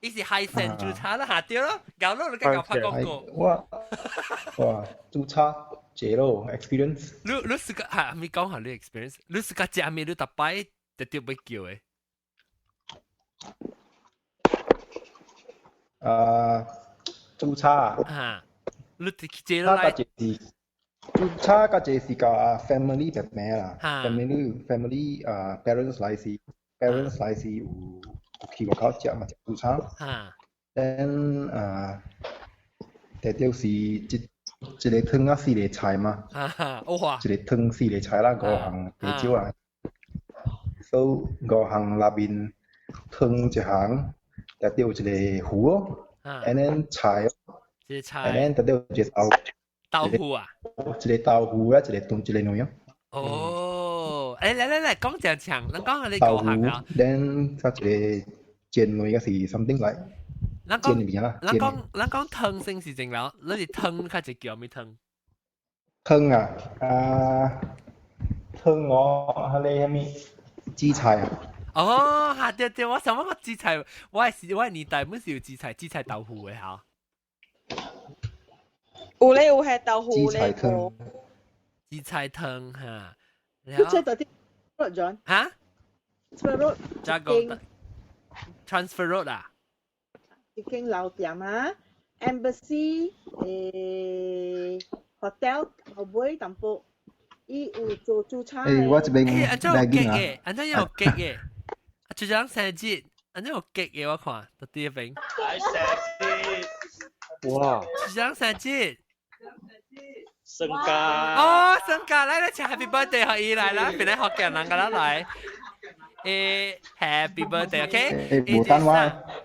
伊是海鮮煮炒咯，下對咯，搞咯，你計搞拍廣告。我哇，煮炒濟咯，experience。你是個嚇，咪講下你 experience。你是個食物，你逐擺特別欲叫的。啊，煮炒啊。嚇，你去坐落來。煮炒較濟是佮 family 別名啦，family 啊 parents 來是。parents 來是有去外口食嘛，食煮炒。then 啊，特著是一一个湯啊四个菜嘛。一个湯四个菜啦，五項加少啊。所以五項內面湯一項，特著有一个糊哦，and then 菜，菜，and then 特著有一个豆豆腐啊，一个豆腐啊，一个炖一个卵哦。哦，欸，來來來，講正長，咱講下你五項啊。 then 再一個煎卵，抑是 something like 咱煎物啦。咱講湯先是正了，你是湯較濟叫啥物湯？湯啊，啊，湯我彼个啥物紫菜啊。哦，哈對對，我想講個紫菜，我年代本是有紫菜豆腐的哈。有咧有彼豆腐咧。紫菜湯。紫菜湯哈。你這到底 Road 哈？Transfer Road。加個 Transfer Road 啊？一間老店啊，Embassy hotel 後尾淡薄，伊有做煮炒。欸，我這邊欸，按怎有結的？按怎有結的？啊，就講生日，按怎有結的？我看佇彼邊。來生日。哇！就講生日。生假哦，生假來來，唱 Happy Birthday 予伊來啦，本來福建人共咱來。欸，Happy Birthday，OK？欸，無等我。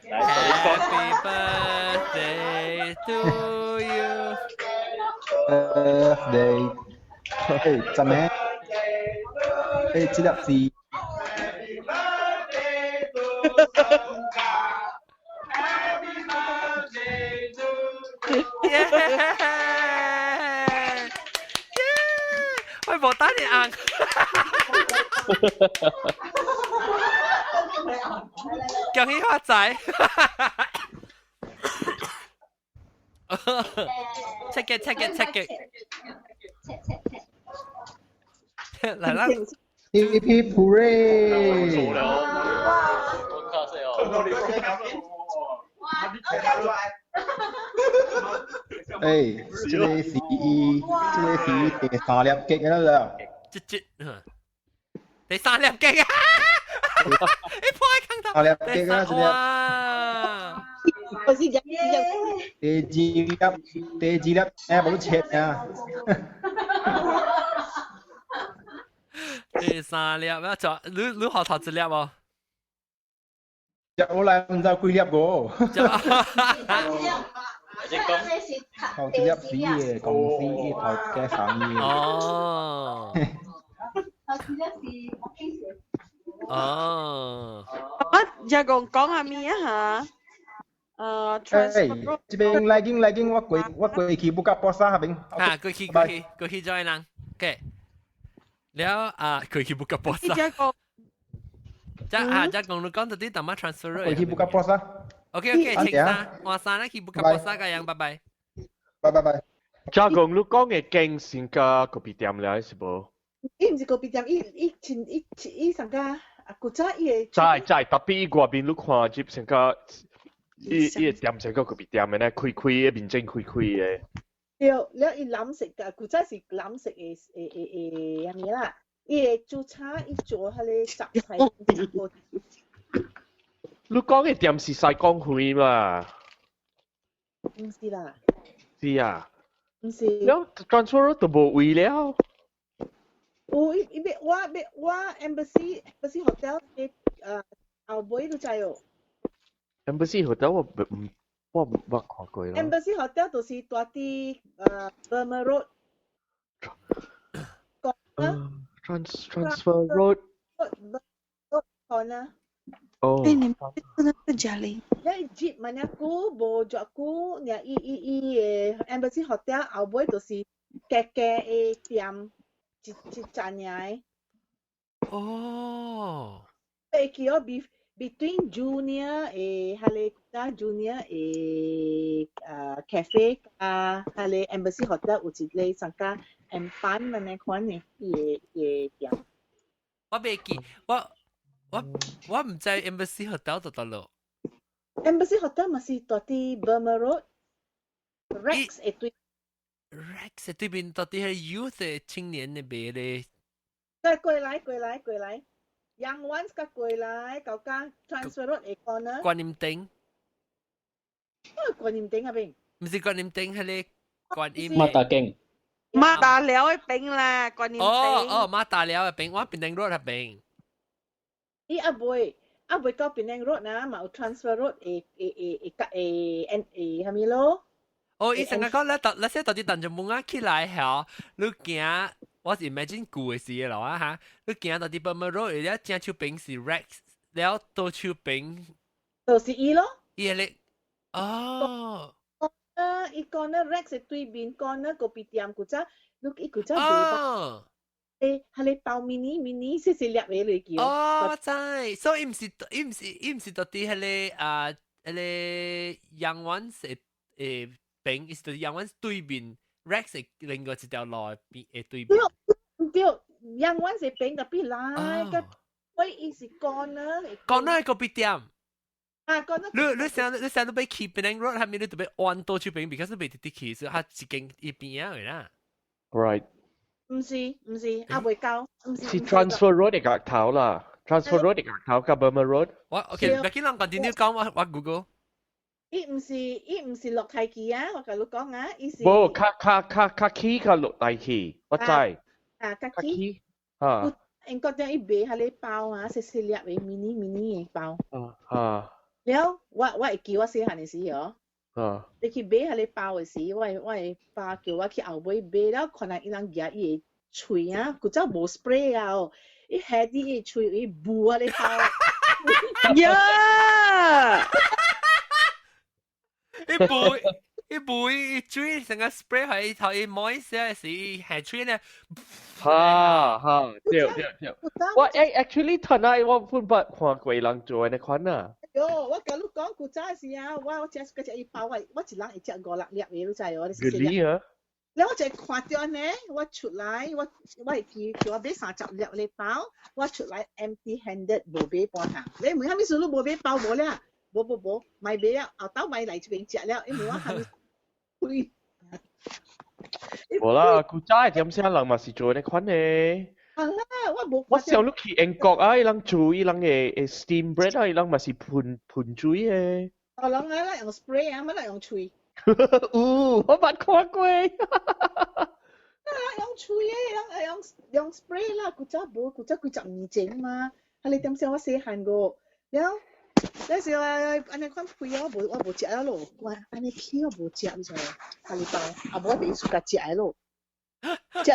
Happy Birthday to you。 Birthday，嘿，真的？欸，這粒是。耶！喂，無等你紅。恭喜發財！check it check it check it。來啦！Hip hip hooray！欸，這个是伊，這个是伊第三粒結啦啦。這這，第三粒結啊！你破開空頭。三粒結啊，這粒。我是講第二粒，第二粒，哎，無切啊。第三粒，要做，你學頭一粒無？食落來毋知幾粒個。頭一粒是伊的公司，伊頭家送伊的。哦。頭一粒是我平時。哦。啊，只講講下物啊嚇？ transfer。這邊來緊來緊，我過去 buka puasa 那邊。啊，過去過去過去 join 人，OK。了啊，過去 buka puasa。這啊，這講你講到啲淡仔 transfer。過去 buka puasa。 OK OK，清衫換衫啦，去 buka puasa 個樣，拜拜。拜拜拜。這講你講嘅經先個咖啡店了是無？伊毋是咖啡店，伊伊前伊伊上個啊，古早伊會。知知，特別伊外面你看入成個，伊伊個店成個咖啡店的呢，開開的面前開開的。對，了伊藍色個，古早是藍色的的的的啥物啦？伊會煮炒，伊做彼个雜菜。你講的店是西港園嘛？毋是啦。是啊。毋是。了 transfer 都無位了。有伊伊欲我欲我 embassy embassy hotel 的後尾你知哦。 embassy hotel 我唔我毋捌看過咯。 embassy hotel 就是蹛佇Burma Road。 Transfer Road。 Road corner。哦。欸，你那個嘉玲。你接問一久無著久，爾伊伊伊的 embassy hotel 後尾就是加加的店，一一層爾的。哦。會記哦，between junior 的彼个 junior 的cafe 加彼个 embassy hotel 有一个上加 M 班按呢款的伊的伊的店。我袂記，我毋知 embassy hotel 佇佗落。 embassy hotel 嘛是蹛佇 Burma Road Rex 的對。 Rex 的對面蹛佇彼 youth 的青年的賣咧。對，過來過來過來。Young Ones 佮過來，到甲 Transfer Road 的 corner。觀音頂。哦，觀音頂嗰邊。毋是觀音頂，彼个觀音。馬達徑。馬達寮的邊啦，觀音頂。哦哦，馬達寮的邊，我 Penang Road 那邊。伊猶未猶未到 Penang Road 呐，嘛有 Transfer Road 會會會會會會會啥物咯？哦，伊成日講咧，那些到底當陣門啊起來後，你行，我是 imagine 舊的時的咯啊哈，你行到佇 Burma Road，了正手邊是 Rex，了倒手邊就是伊咯。伊個哦。啊，伊講呢 Rex 對面講呢咖啡店，古早你伊古早賣哦。誒，彼个包 mini mini 細細粒的來叫。哦，我知，所以伊毋是伊毋是伊毋是蹛佇彼个啊，彼个 Young Ones 的的邊，伊是佇 Young Ones 對面 Rex 的另外一條路的邊的對面。對，Young Ones 的邊特別來，個喂伊是 corner。 corner 的咖啡店。啊，corner。你你想你想你欲去 Penang Road，係咪你特別彎倒手邊？because 你袂直直去，所以它一間一邊仔的啦。 Right。毋是毋是，猶未到，毋是。是 Transfer Road 的角頭啦，Transfer Road 的角頭佮 Burma Road。我 OK，欲緊人 continue 講，我 Google。伊毋是落太橋啊，我共你講啊，伊是。無，較較較較起較落大去，我知。啊，較起。啊。英國店伊賣彼个包啊，細細粒的 mini mini 的包。啊啊。了，我會記我細漢的時哦。啊。你去買彼个包的時，我的爸叫我去後尾買了，看人伊人舉伊的喙啊，古早無 spray 啊哦，伊下佇伊喙伊霧彼个包。呀！伊霧伊霧伊水成個 spray 係頭伊 moist 的時，下喙呢。哈哈，對對對。我 actually 睇下我本捌看過人做的款啊。喲，我共你講古早時啊，我食嗰隻一包，我一人會食五六粒的，你知哦？ Really 啊？了我就看著呢，我出來，我會記叫我買30粒的包，我出來 empty handed 無買半項。你問啥物事你無買包無了？無無無，莫買了，後頭莫來這邊食了，因為我還沒。無啦，古早的點聲人嘛是做呢款的。啊啦，我無。我想你去英國啊，伊人煮伊人的 steam bread 啊，伊人嘛是噴噴水的。哦，人啊，咱用 spray 啊，乜咱用喙。有，我捌看過。啊，用喙的，人用用 spray 啦，古早無，古早幾十年前嘛，啊，你點聲我細漢個，了，那時候按呢款皮我無我無食了咯，我按呢皮我無食，你知無？啊，你包，啊無我袂輸共食的咯，食。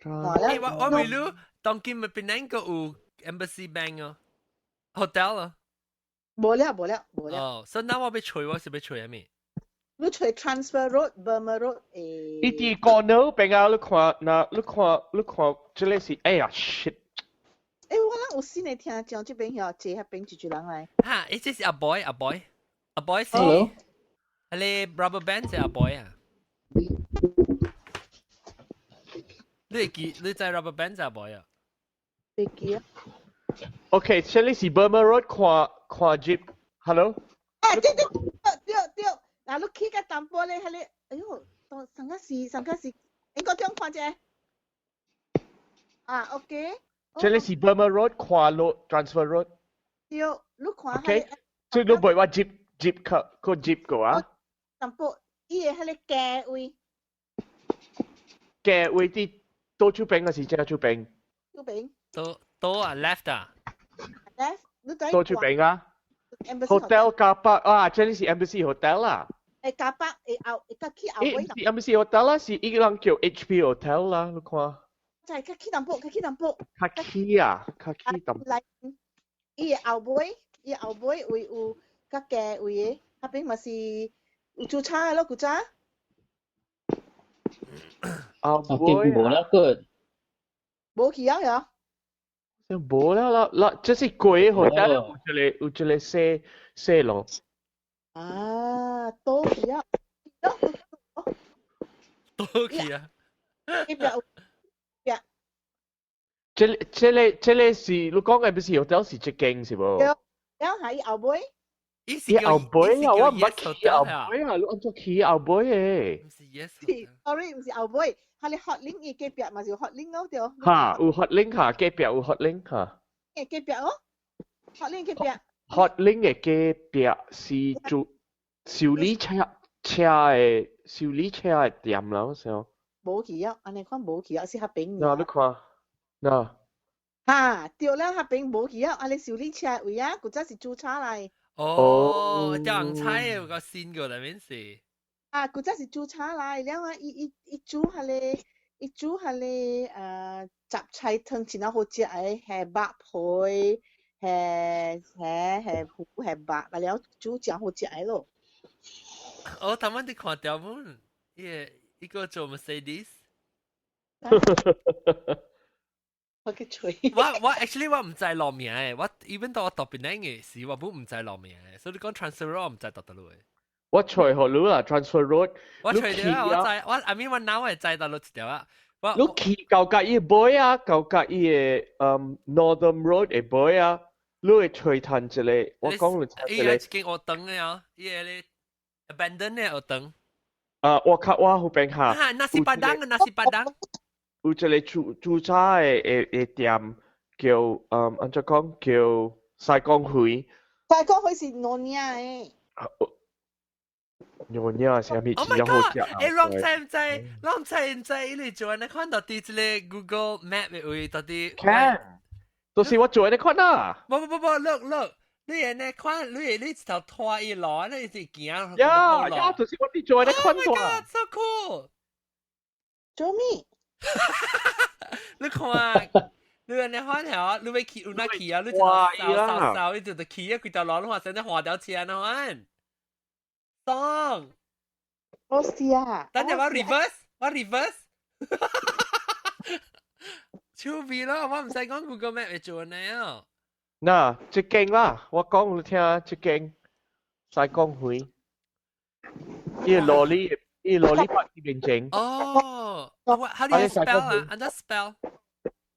欸，我問你，當今咪檳城閣有 Embassy Bank 哦，hotel 啊。無了無了無了。哦，所以那我欲揣我是欲揣啥物？你揣 Transfer Road、Burma Road 誒。伊佇 corner 邊啊，你看，那你看，你看，這個是，哎呀，shit！欸，我人有新的聽講，這邊遐坐遐邊一組人來。哈，欸，這是阿 boy，阿 boy，阿 boy 是， Hello。係你 rubber band 是阿 boy 啊？你會記，你知 rubber band 是阿 boy 啊？會記啊。 OK，這裡是 Burma Road 看看 jeep。Hello。啊，對對對對，嗱，你去個淡薄咧，彼個，哎喲，到上個是上個是，應該點看者？啊，OK。這裡是 Burma Road 看路 Transfer Road。對，你看。 OK，所以你袂話 jeep jeep 個個 jeep 個啊？淡薄，伊個彼個價位。價位佇倒手邊還是正手邊？手邊。倒倒啊，left 啊。 left，你知？倒手邊啊？Hotel 加北啊，這裡是 Embassy Hotel 啦。欸，加北會後會較去後尾。欸，是 Embassy Hotel 啦，是伊個人叫 HP Hotel 啦，你看。就係較去淡薄，較去淡薄。較起啊，較起淡。來，伊個後尾，伊後尾位有較低位的，彼邊嘛是有煮炒的咯，古早。後尾無啦個。無去啊，呀？無啦啦啦，這是貴 hotel 有一個有一個細細路。啊，倒去啊，倒去啊。一邊邊。這這個這個是你講的不是 hotel 是這間是無？對，然後係後尾。伊後尾啊，我毋捌去後尾啊，你按怎去後尾的？毋是 yes。 Sorry，毋是後尾，係你 Hotlink 伊隔壁嘛是 Hotlink 咯，對。哈，有 Hotlink 哈，隔壁有 Hotlink 哈。欸，隔壁哦，Hotlink 隔壁。 Hotlink 的隔壁是做修理車車的修理車的店啦，我想。無去啊，按呢款無去啊，是較平。嗱，你看，嗱。哈，對啦，較平無去啊，啊你修理車位啊，古早是煮炒來。哦，叫人猜有個新個內面是。啊，古早是煮炒來，了啊，伊伊伊煮彼個，伊煮彼個雜菜湯真好食的，蝦肉皮，蝦蝦蝦糊蝦肉，了煮真好食的咯。哦，他們佇看條本，伊伊個做 Mercedes。我去揣。我我 actually 我毋知路名的，我 even 到我讀檳城的時，我本毋知路名的，所以你講 transfer road 我毋知佗佗落的。我揣予你啦，transfer road。我揣著啊，我知，我 I mean 我腦會知佗落一條啊。我你去到甲伊尾啊，到甲伊的Northern Road 的尾啊，你會揣趁一個，我講你伊個一間學堂的啊，伊個咧 abandon 的學堂。啊，我較我彼邊哈。啊，nasi padang，nasi padang。有一個煮煮炒的的的店叫按怎講叫西港魚。西港魚是娘惹的。娘惹啥物 Oh my god！欸，攏知毋知？攏知毋知？你做按呢款到佇這個 Google Map 的位到底？ Can，就是我做按呢款啊。無無無無，look look，你按呢款，你你一頭拖伊路，你一直行。 Yeah yeah，就是我佇做按呢款。 Oh my god，so cool！做咩？你看，你按呢款條，你欲去有哪去啊？你一頭掃掃掃，你就就去啊！規條路，你話真係滑條車呢款。爽！我是啊。等陣我 reverse，我 reverse。超味咯！我毋使講 Google Map 會做呢啊。嗱，這間啦，我講你聽，這間西港園，伊個羅里，伊個羅里泊面前。哦，how do you spell 啊？按怎 spell？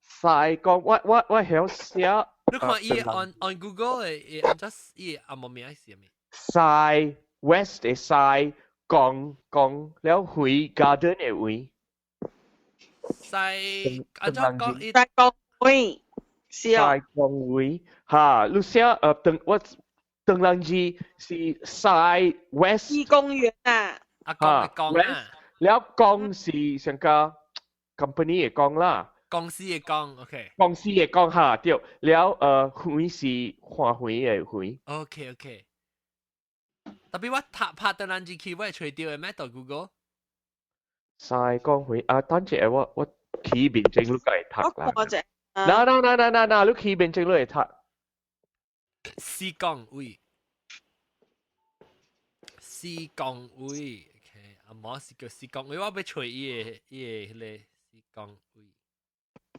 西港，我我我曉寫。你看伊 on Google 的，按怎伊阿無名是啥物？西 West 的西，港港了園 garden 的園。西，按怎講？西港園。是啊。西港園，哈，你寫唐我唐人字是西 West。西公園啊。啊，講講啊。了公是上個 company 的公啦。公司的公，OK。公司的公哈對，了園是花園的園。 OK OK。特別我拍拍唐人字去，我會揣著的咩？到 Google。西港園啊，等陣我我去面前你會讀啦。我看者。嗱嗱嗱嗱嗱嗱，你去面前你會讀。西港位。四江位，OK，阿毛是叫四江位，我欲揣伊个彼个四江位。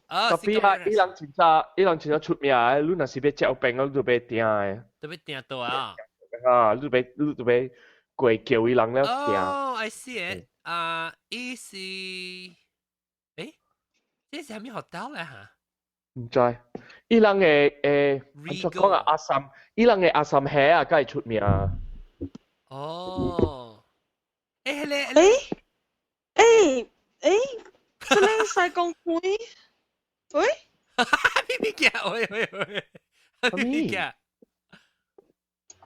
啊，特別啊，伊人真正，伊人真正出名的，你若是欲食餅，你就欲訂的。都欲訂到啊！啊，你就欲過叫伊人了訂。哦，I see it。啊，伊是，誒，這是啥物 hotel 咧嚇？毋知，伊人的按怎講啊？阿三，伊人的阿三蝦啊，較會出名。哦，誒，彼個，欸欸，這个西貢會，喂，咩物件？喂喂喂，咩物件？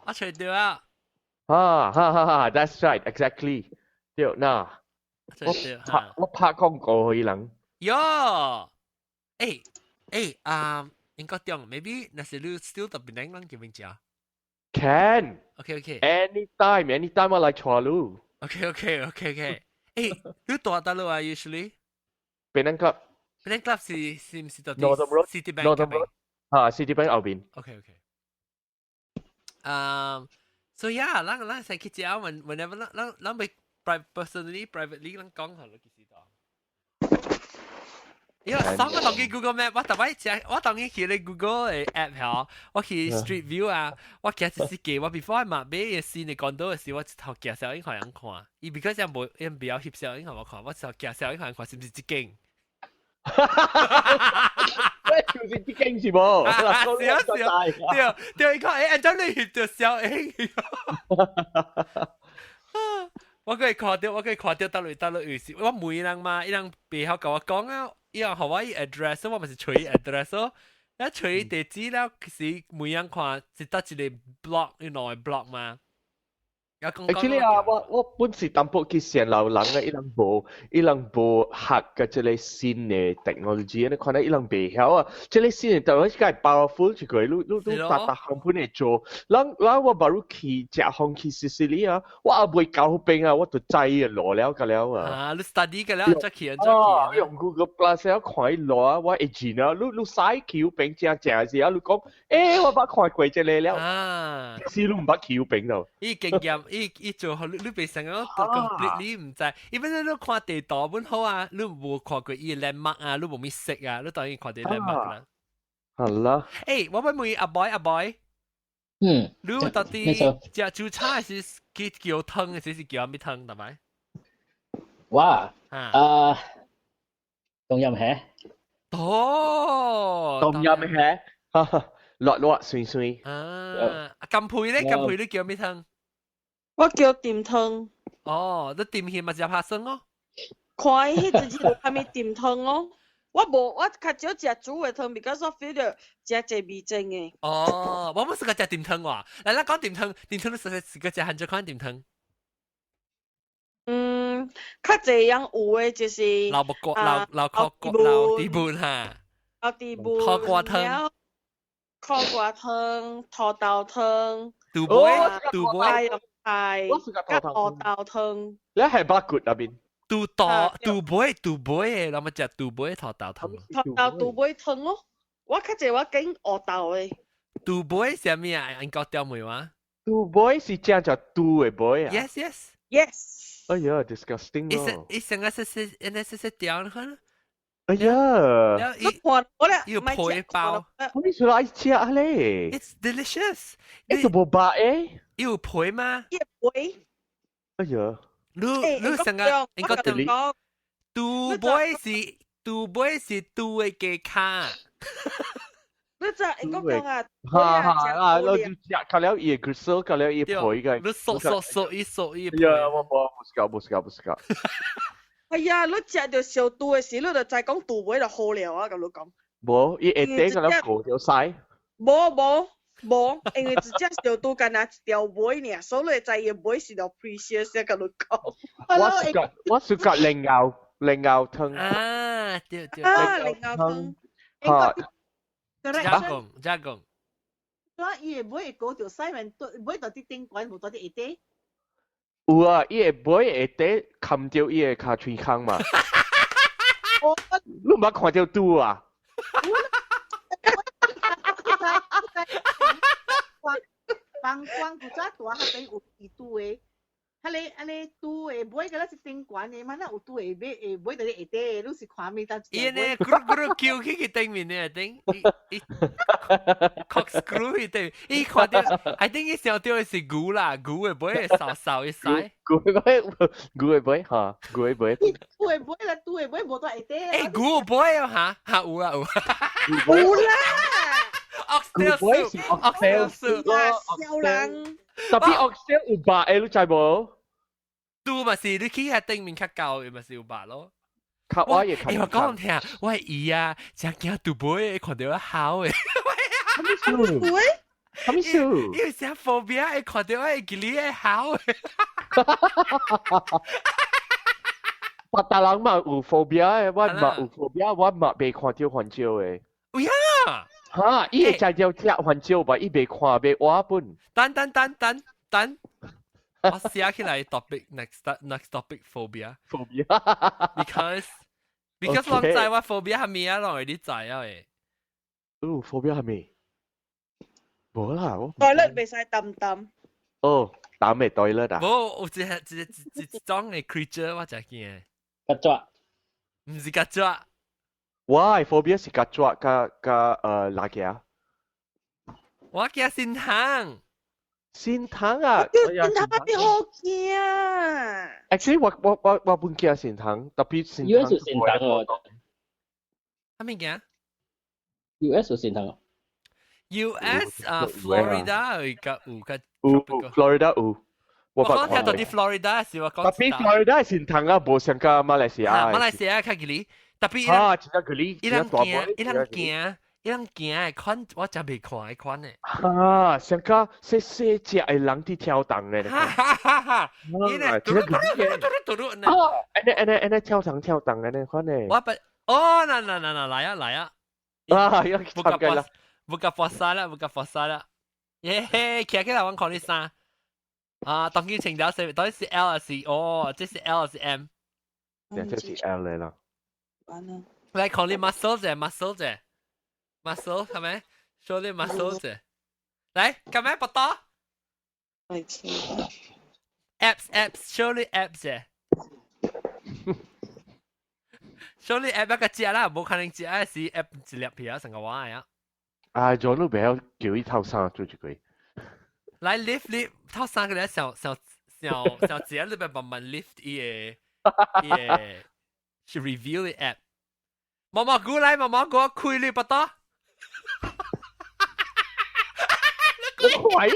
我揣著啊！啊哈哈哈，That's right, exactly。對，嗱，我拍我拍廣告予伊人。喲，欸欸啊，應該中，maybe 若是你 still 特別能叫名食。 Can。 OK。 Anytime, anytime 我來帶你。 OK。欸，你住佗落啊？Usually？ Penang Club。 Penang Club 是是毋是到 Northern Road City Bank Northern Road 啊，City Bank 後邊。 OK。So yeah，咱咱使去食，whenever 咱咱咱欲 personally privately 咱講好了其實都。因為上個當去 Google Map，我逐擺食，我當去去咧 Google 的 app 嗬，我去 Street View 啊，我行一時間，我 before 嘛買個新的 condo 的時，我一頭行小影予人看，伊 because 伊無伊袂曉翕相影予我看，我一頭行小影予人看，是毋是這間？喂，就是這間是無？是啊是啊，對對，伊講欸，按怎你翕著小影？我可以看著，我可以看著佗落佗落有時，我問人嘛，伊人袂曉共我講啊，伊人予我伊 address，我嘛是揣伊 address 咯。一揣地址了，其實每人看是佗一個 block，有兩個 block 嘛。 Actually 啊，我本是淡薄去羨老人嘅，伊人無學嘅這個新的 technology，你看咧伊人袂曉啊。這個新的 technology 較 powerful 一個，你逐逐項本會做。咱咱我捌去食風去西西里啊，我也未到彼啊，我就知伊路了個了啊。啊，你 study 個了，再去再去。用 Google Plus 了看伊路啊，我會認啊。你駛去彼正正時啊，你講，欸，我捌看過這個了。啊。是你毋捌去彼度。伊經驗。伊伊做予你你袂成個 completely 毋知，因為你看地圖本好啊，你無看過伊 landmark 啊，你無物識啊，你當然看佇 landmark 啦。好啦。欸，我欲問阿 boy 阿 boy，你到底食煮炒是去叫湯，還是叫啥物湯？大擺？哇，啊，冬陰蝦。哦，冬陰蝦，哈哈，辣辣水水。啊，金佩咧，金佩你叫咩湯？我叫甜湯。哦，你甜去嘛食拍算哦。看伊彼陣時有啥物甜湯哦。我無，我較少食煮的湯，because 我 feel 著食濟味精的。哦，我無試過食甜湯喎。來，咱講甜湯，甜湯你實際試過食番怎款甜湯？嗯，較濟樣有的就是老木瓜、老老苦瓜、老地本哈。老地本。苦瓜湯。苦瓜湯、土豆湯。杜尾，杜尾。係，佮土豆湯。你係巴骨那邊？杜豆杜尾杜尾的，咱們食杜尾土豆湯。土豆杜尾湯咯，我較濟我揀烏豆的。杜尾是啥物啊？應該掉梅話？杜尾是正食杜的尾啊？Yes yes yes。哎呀，disgusting 咯！伊成個是是，應該是是掉你看。哎呀！你看我咧，有皮包。我你出來食咧？It's delicious。你都無肉的？有皮嗎？有皮。哎呀！你你成個應該講，杜尾是杜尾是杜的雞跤。你知應該講啊？哈哈啊！你食較了伊的 gristle，較了伊的皮個。你嗦嗦嗦伊嗦伊。哎呀，我無食無食無食。哎呀，你食著燒肚的時，你就知講肚尾就好了啊！佮你講。無，伊下底個了過條屎。無無無，因為一隻燒肚干焦一條尾爾，所以你會知伊尾是著 precious 佮你講。我是覺蓮藕蓮藕湯。啊，對對。啊，蓮藕湯。嚇。加工加工。所以伊會尾會過條屎面，尾佇頂懸，無佇下底。有啊，伊會尾下底冚著伊的跤喙空嘛。你毋捌看著豬啊？房關古早大，彼有伊拄的。彼个彼个拄會買個咱是頂懸的嘛，咱有拄會買會買佇咧下底，你是看未當？伊呢咕嚕咕嚕叫去去頂面呢頂，伊 corkscrew 去頂，伊看到，I think 伊想到的是牛啦，牛會尾會瘦瘦一屎。牛會尾，牛會尾哈，牛會尾。牛會尾啦，拄會尾無在下底。欸，牛尾哦哈，哈有啦有。有啦。 Oxtail soup，oxtail soup，笑人。特別 oxtail 有白的，你知無？拄嘛是你去遐頂面較高，嘛是有白咯。較我也欸，我講聽，我姨啊，真驚拄尾看到我哭的。啥物事？啥物事？因為成 phobia 會看到我會記你會哭的。別達人嘛有 phobia 的，我嘛有 phobia，我嘛袂看到番椒的。有影？哈，伊會食著食番椒吧？伊袂看袂活本。等等等等等。我寫起來 topic next topic phobia。 phobia。 Because 我知我 phobia 係咩啊？攏會你知啊？誒。哦，phobia 係咩？無啦，我。 toilet 袂使澹澹。哦，澹的 toilet 啊。無，有一個一一一種的 creature 我真驚。曱甴。毋是曱甴。我的 phobia 是曱甴佮佮垃圾。我驚蟳蟲。蟳蟲啊！蟳蟲好驚。 Actually，我我我我本驚蟳蟲，特別蟳蟲。 US 有蟳蟲哦。啥物驚？US 有蟳蟲。 US 啊，Florida 有個有個。有 Florida 有。我講聽到啲 Florida 是我講。特別 Florida 蟳蟲啊，無像佮馬來西亞。馬來西亞較吉利，特別。啊，真正吉利。伊人驚，伊人驚。伊人驚的款，我真袂看的款的。啊，像個細細隻的人佇跳動的。哈哈哈哈！伊咧，嘟嚕嘟嚕嘟嚕嘟嚕。哦，按呢按呢按呢跳動跳動的呢款的。我不，哦，嗱嗱嗱嗱，來啊來啊！啊，要參加啦！ Buka puasa 啦，buka puasa 啦。耶嘿，企起來我看你衫。啊，當今穿了是，到底是 L 還是哦？這是 L 還是 M？這是 L 來啦。來看你 muscle 者，muscle 者。muscle 係咪？show 你 muscle 者。來，咁樣不多。apps apps show 你 apps 者。show 你 app 一個食啦，無可能食啊是 app 一粒皮啊，成個話啊。啊，咗都袂曉叫伊透衫做一個。來 lift lift 透衫個咧，小小小小姐裏邊慢慢 lift 伊個伊個是 review 的 app。毛毛菇來，毛毛菇開你不多。你快！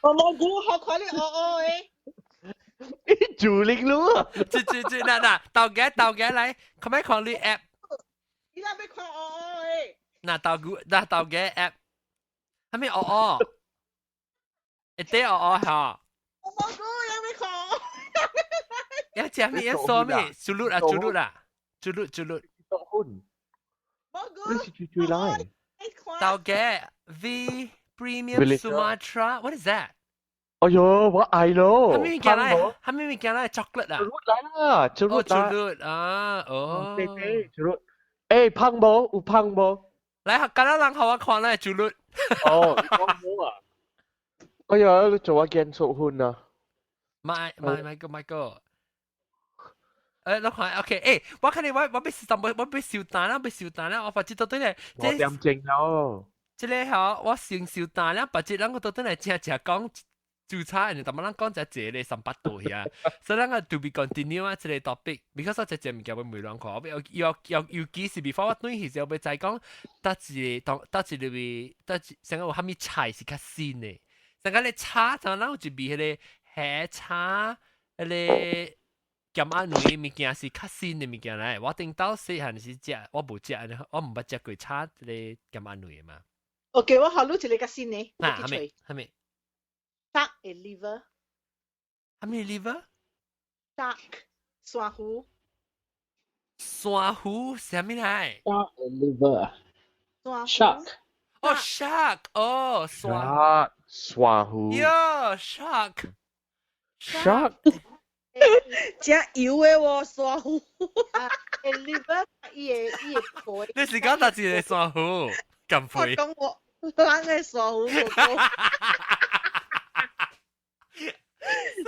毛毛菇好快你哦哦誒！你主力咯！這這這，嗱嗱，豆家豆家來，可唔可以看你 app？你那邊看哦哦誒！嗱豆菇嗱豆家 app，係咪哦哦？一啲哦哦嚇。毛毛菇有咩看？一隻咩？一說咩？朱綠啊，朱綠啊，朱綠朱綠。毛菇。你是最最來。豆家 V Premium Sumatra，what is that？哎喲，我愛咯。係咪物件來？係咪物件來？chocolate 啊？朱綠來啦，朱綠。哦，朱綠啊，哦。對對，朱綠。欸，芳無？有芳無？來，今日人予我看咧，朱綠。哦，講無啊？哎呀，你做我見縮粉啊！買買買個買個。誒，你看，OK，誒，我看你我我欲收我我欲收單啦，欲收單啦，我發覺到對咧，五點鐘了。這個吼，我先收單了，別節咱個倒轉來正正講註冊，但麼咱講只這個300度遐，所以咱個 to be continue 啊，這個 topic，because 我這這物件欲問人看，我要要要尤其是 before 我轉去時，我欲知講，佗一個當佗一個位，佗一啥個有啥物菜是較新的，啥個咧炒，咱有一味彼個蝦炒，彼個。鹹仔卵物件是較新的物件來，我頂到細漢時食，我無食，我毋捌食過炒這個鹹仔卵嘛。 OK，我予你一個較新的。啊，啥物？啥物？Shark liver。啥物 liver？ Shark 鱈魚。鱈魚啥物來？Shark liver。 Shark。哦，shark，哦，鱈鱈魚。喲，shark。 Shark。真油的喎，鱈魚。啊，liver 伊個伊個皮。你是講哪一個鱈魚？咁肥？我講我人的鱈魚哥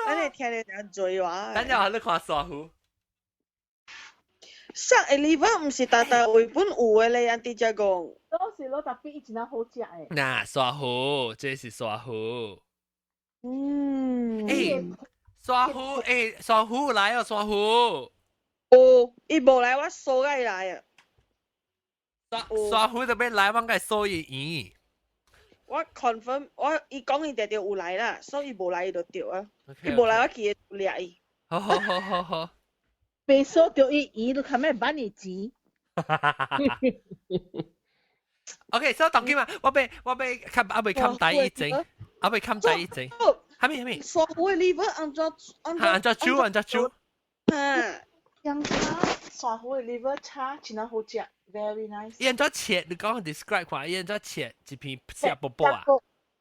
哥。這聽咧真濟話。等陣我你看沙魚。殺的 liver 毋是逐逐位本有的咧，按佇遮講。都是咯，特別伊真正好食的。嗱，沙魚，這是沙魚。欸，沙魚，欸，沙魚來哦，沙魚。哦，伊無來，我掃甲伊來啊。沙沙魚特別來，我該掃伊圓。我 confirm，我伊講伊定定有來啦，所以伊無來伊就對啊。伊無來我去掠伊。好好好好好。白掃著伊圓，你較咩挽伊錢。 OK，所以當今嘛，我欲冚阿未冚底一整，阿未冚底一整。係咪係咪？沙魚的 liver 按怎按按怎煮按怎煮？哈。羊叉沙魚的 liver 叉真正好食，very nice。伊按怎切？你講 describe 看，伊按怎切一片小薄薄啊？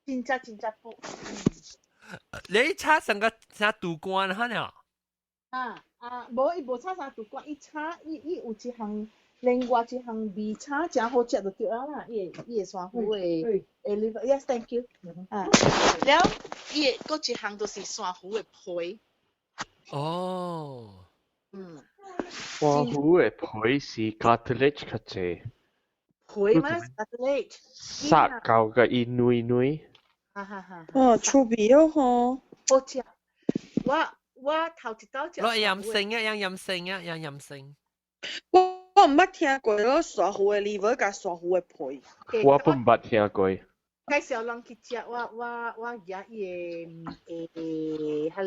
真正真正薄。你炒成個啥肚肝哈呢？啊啊，無伊無炒啥肚肝，伊炒伊伊有一項另外一項味炒誠好食就對啊啦，伊的伊的沙魚的的 liver，yes，thank you。啊，了伊的閣一項就是沙魚的皮。哦。沙魚的皮是 cartilage 較濟。皮嘛 cartilage。殺到個伊軟軟。哈哈哈！哦，趣味哦吼。好食。我頭一道食。我飲性啊，有飲性啊，有飲性。我毋捌聽過咯，沙魚的 liver 佮沙魚的皮。我本毋捌聽過。介紹人去食，我舉伊的誒，彼個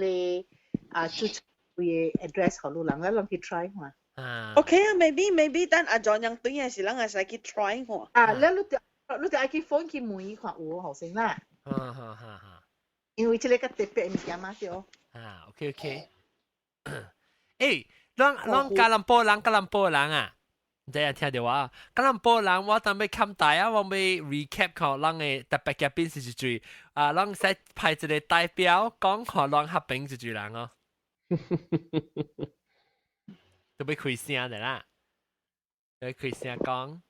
啊，煮菜的 address 予你人，咱人去 try 看。啊。 OK 啊，maybe 等阿 John 樣對嘅時，咱會使去 try 看。啊，你就愛去 phone 去問伊看有無好先啦。哈哈哈哈。因為這個較特別物件嘛，對。啊，OK OK。欸，咱咱吉隆坡人，吉隆坡人啊，唔知有聽到啊？吉隆坡人我等欲冚大啊，我欲 recap 看咱的特別嘉賓是一對啊，咱使派一個代表講看咱合併一對人哦。都欲開聲的啦，欲開聲講，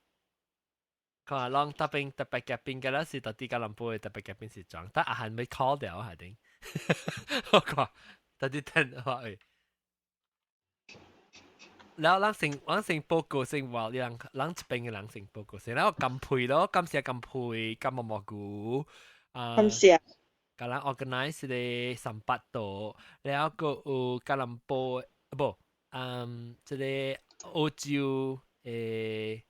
看咱特別特別嘉賓嘅啦是到底吉隆坡的特別嘉賓是裝，但阿漢欲 call 掉係定，我看到底等我誒。然後咱先咱先報告先話，人咱這邊嘅人先報告先，然後甘佩咯，感謝甘佩，甘毛蘑菇，啊，感謝。共咱 organize 個三八度，然後閣有吉隆坡，無，嗯，這個澳洲誒，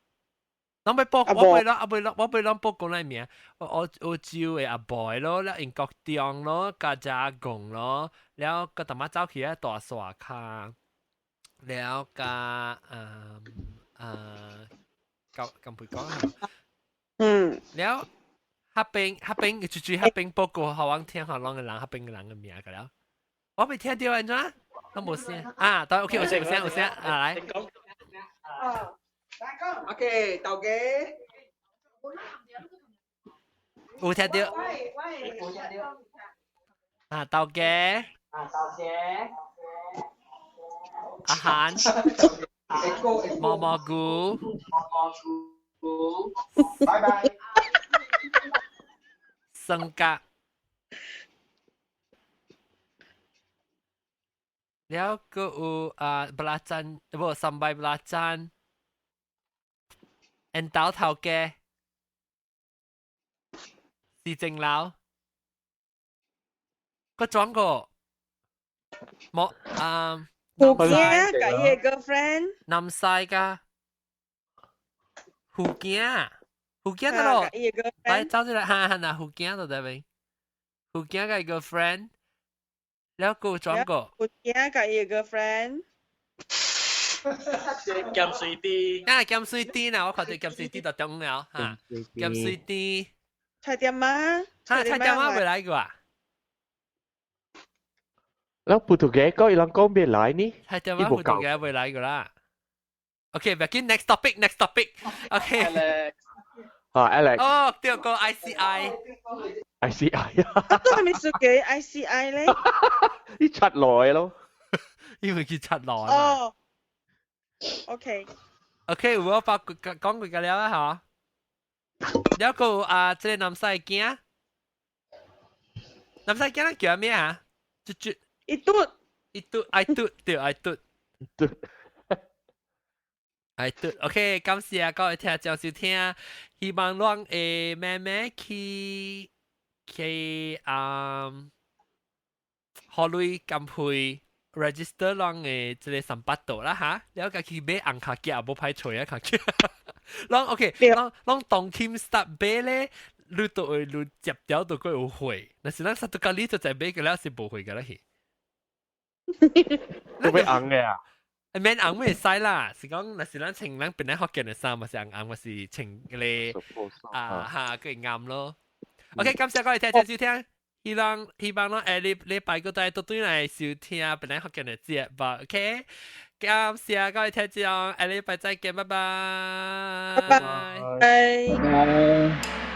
咱欲報，我袂咱，我袂咱，我袂咱報告咱名，澳澳洲的阿 boy 咯，了英國中咯，加加貢咯，了閣淡仔走去啊大沙跤。了加嗯啊，咁咁會講啊。了合併合併，最最合併報告，予阮聽，予攏个人合併个人的名個了。我未聽到按怎？都無聲啊，對，OK，有聲有聲有聲啊，來。啊，OK，頭家。有聽到？啊，頭家。啊，頭家。阿韓。毛毛菇。毛毛菇。拜拜。生格。了閣有啊，belacan，無 sambal belacan，緣投頭家，市政樓，閣轉個，冇啊，福建佮伊个 girlfriend，南西噶，福建，福建得咯，來走出來，哈哈，那福建就得未？福建佮伊 girlfriend。了閣轉個，福建佮伊 girlfriend，鹹水豬，啊，鹹水豬啦，我看到鹹水豬就中了哈，鹹水豬，菜店媽，哈，菜店媽未來過啊？แล้ว葡萄牙講伊人講欲來呢？菜店媽葡萄牙未來過啦。OK，不要緊，next topic，next topic。OK。啊，Alex。哦，對個 ICI。 ICI 啊，都係咪屬嘅 ICI 咧？你出來咯，因為佢出來。哦。OK。 OK，我發講過個了啊，嚇。了個啊，這個南西囝，南西囝咱叫咩啊？就就。伊嘟伊嘟愛嘟對愛嘟嘟愛嘟，OK，感謝各位聽眾收聽，希望咱會慢慢去去啊，予鐳甘配 register 咱的這个三百度啦哈，了共去買紅卡夾無歹揣啊卡夾，攏 OK，攏攏當今 start 買咧，你都會你接掉都閣有貨，若是咱實都咖喱就在買個了是無貨個啦去。都欲紅的啊？免紅會使啦，是講若是咱穿咱本來福建的衫嘛是紅紅，嘛是穿個啊哈，閣會啱咯。OK，感謝各位聽眾收聽。希望希望咱下禮禮拜閣再倒轉來收聽本來福建的節目，OK？感謝各位聽眾，下禮拜再見，拜拜。拜拜。拜拜。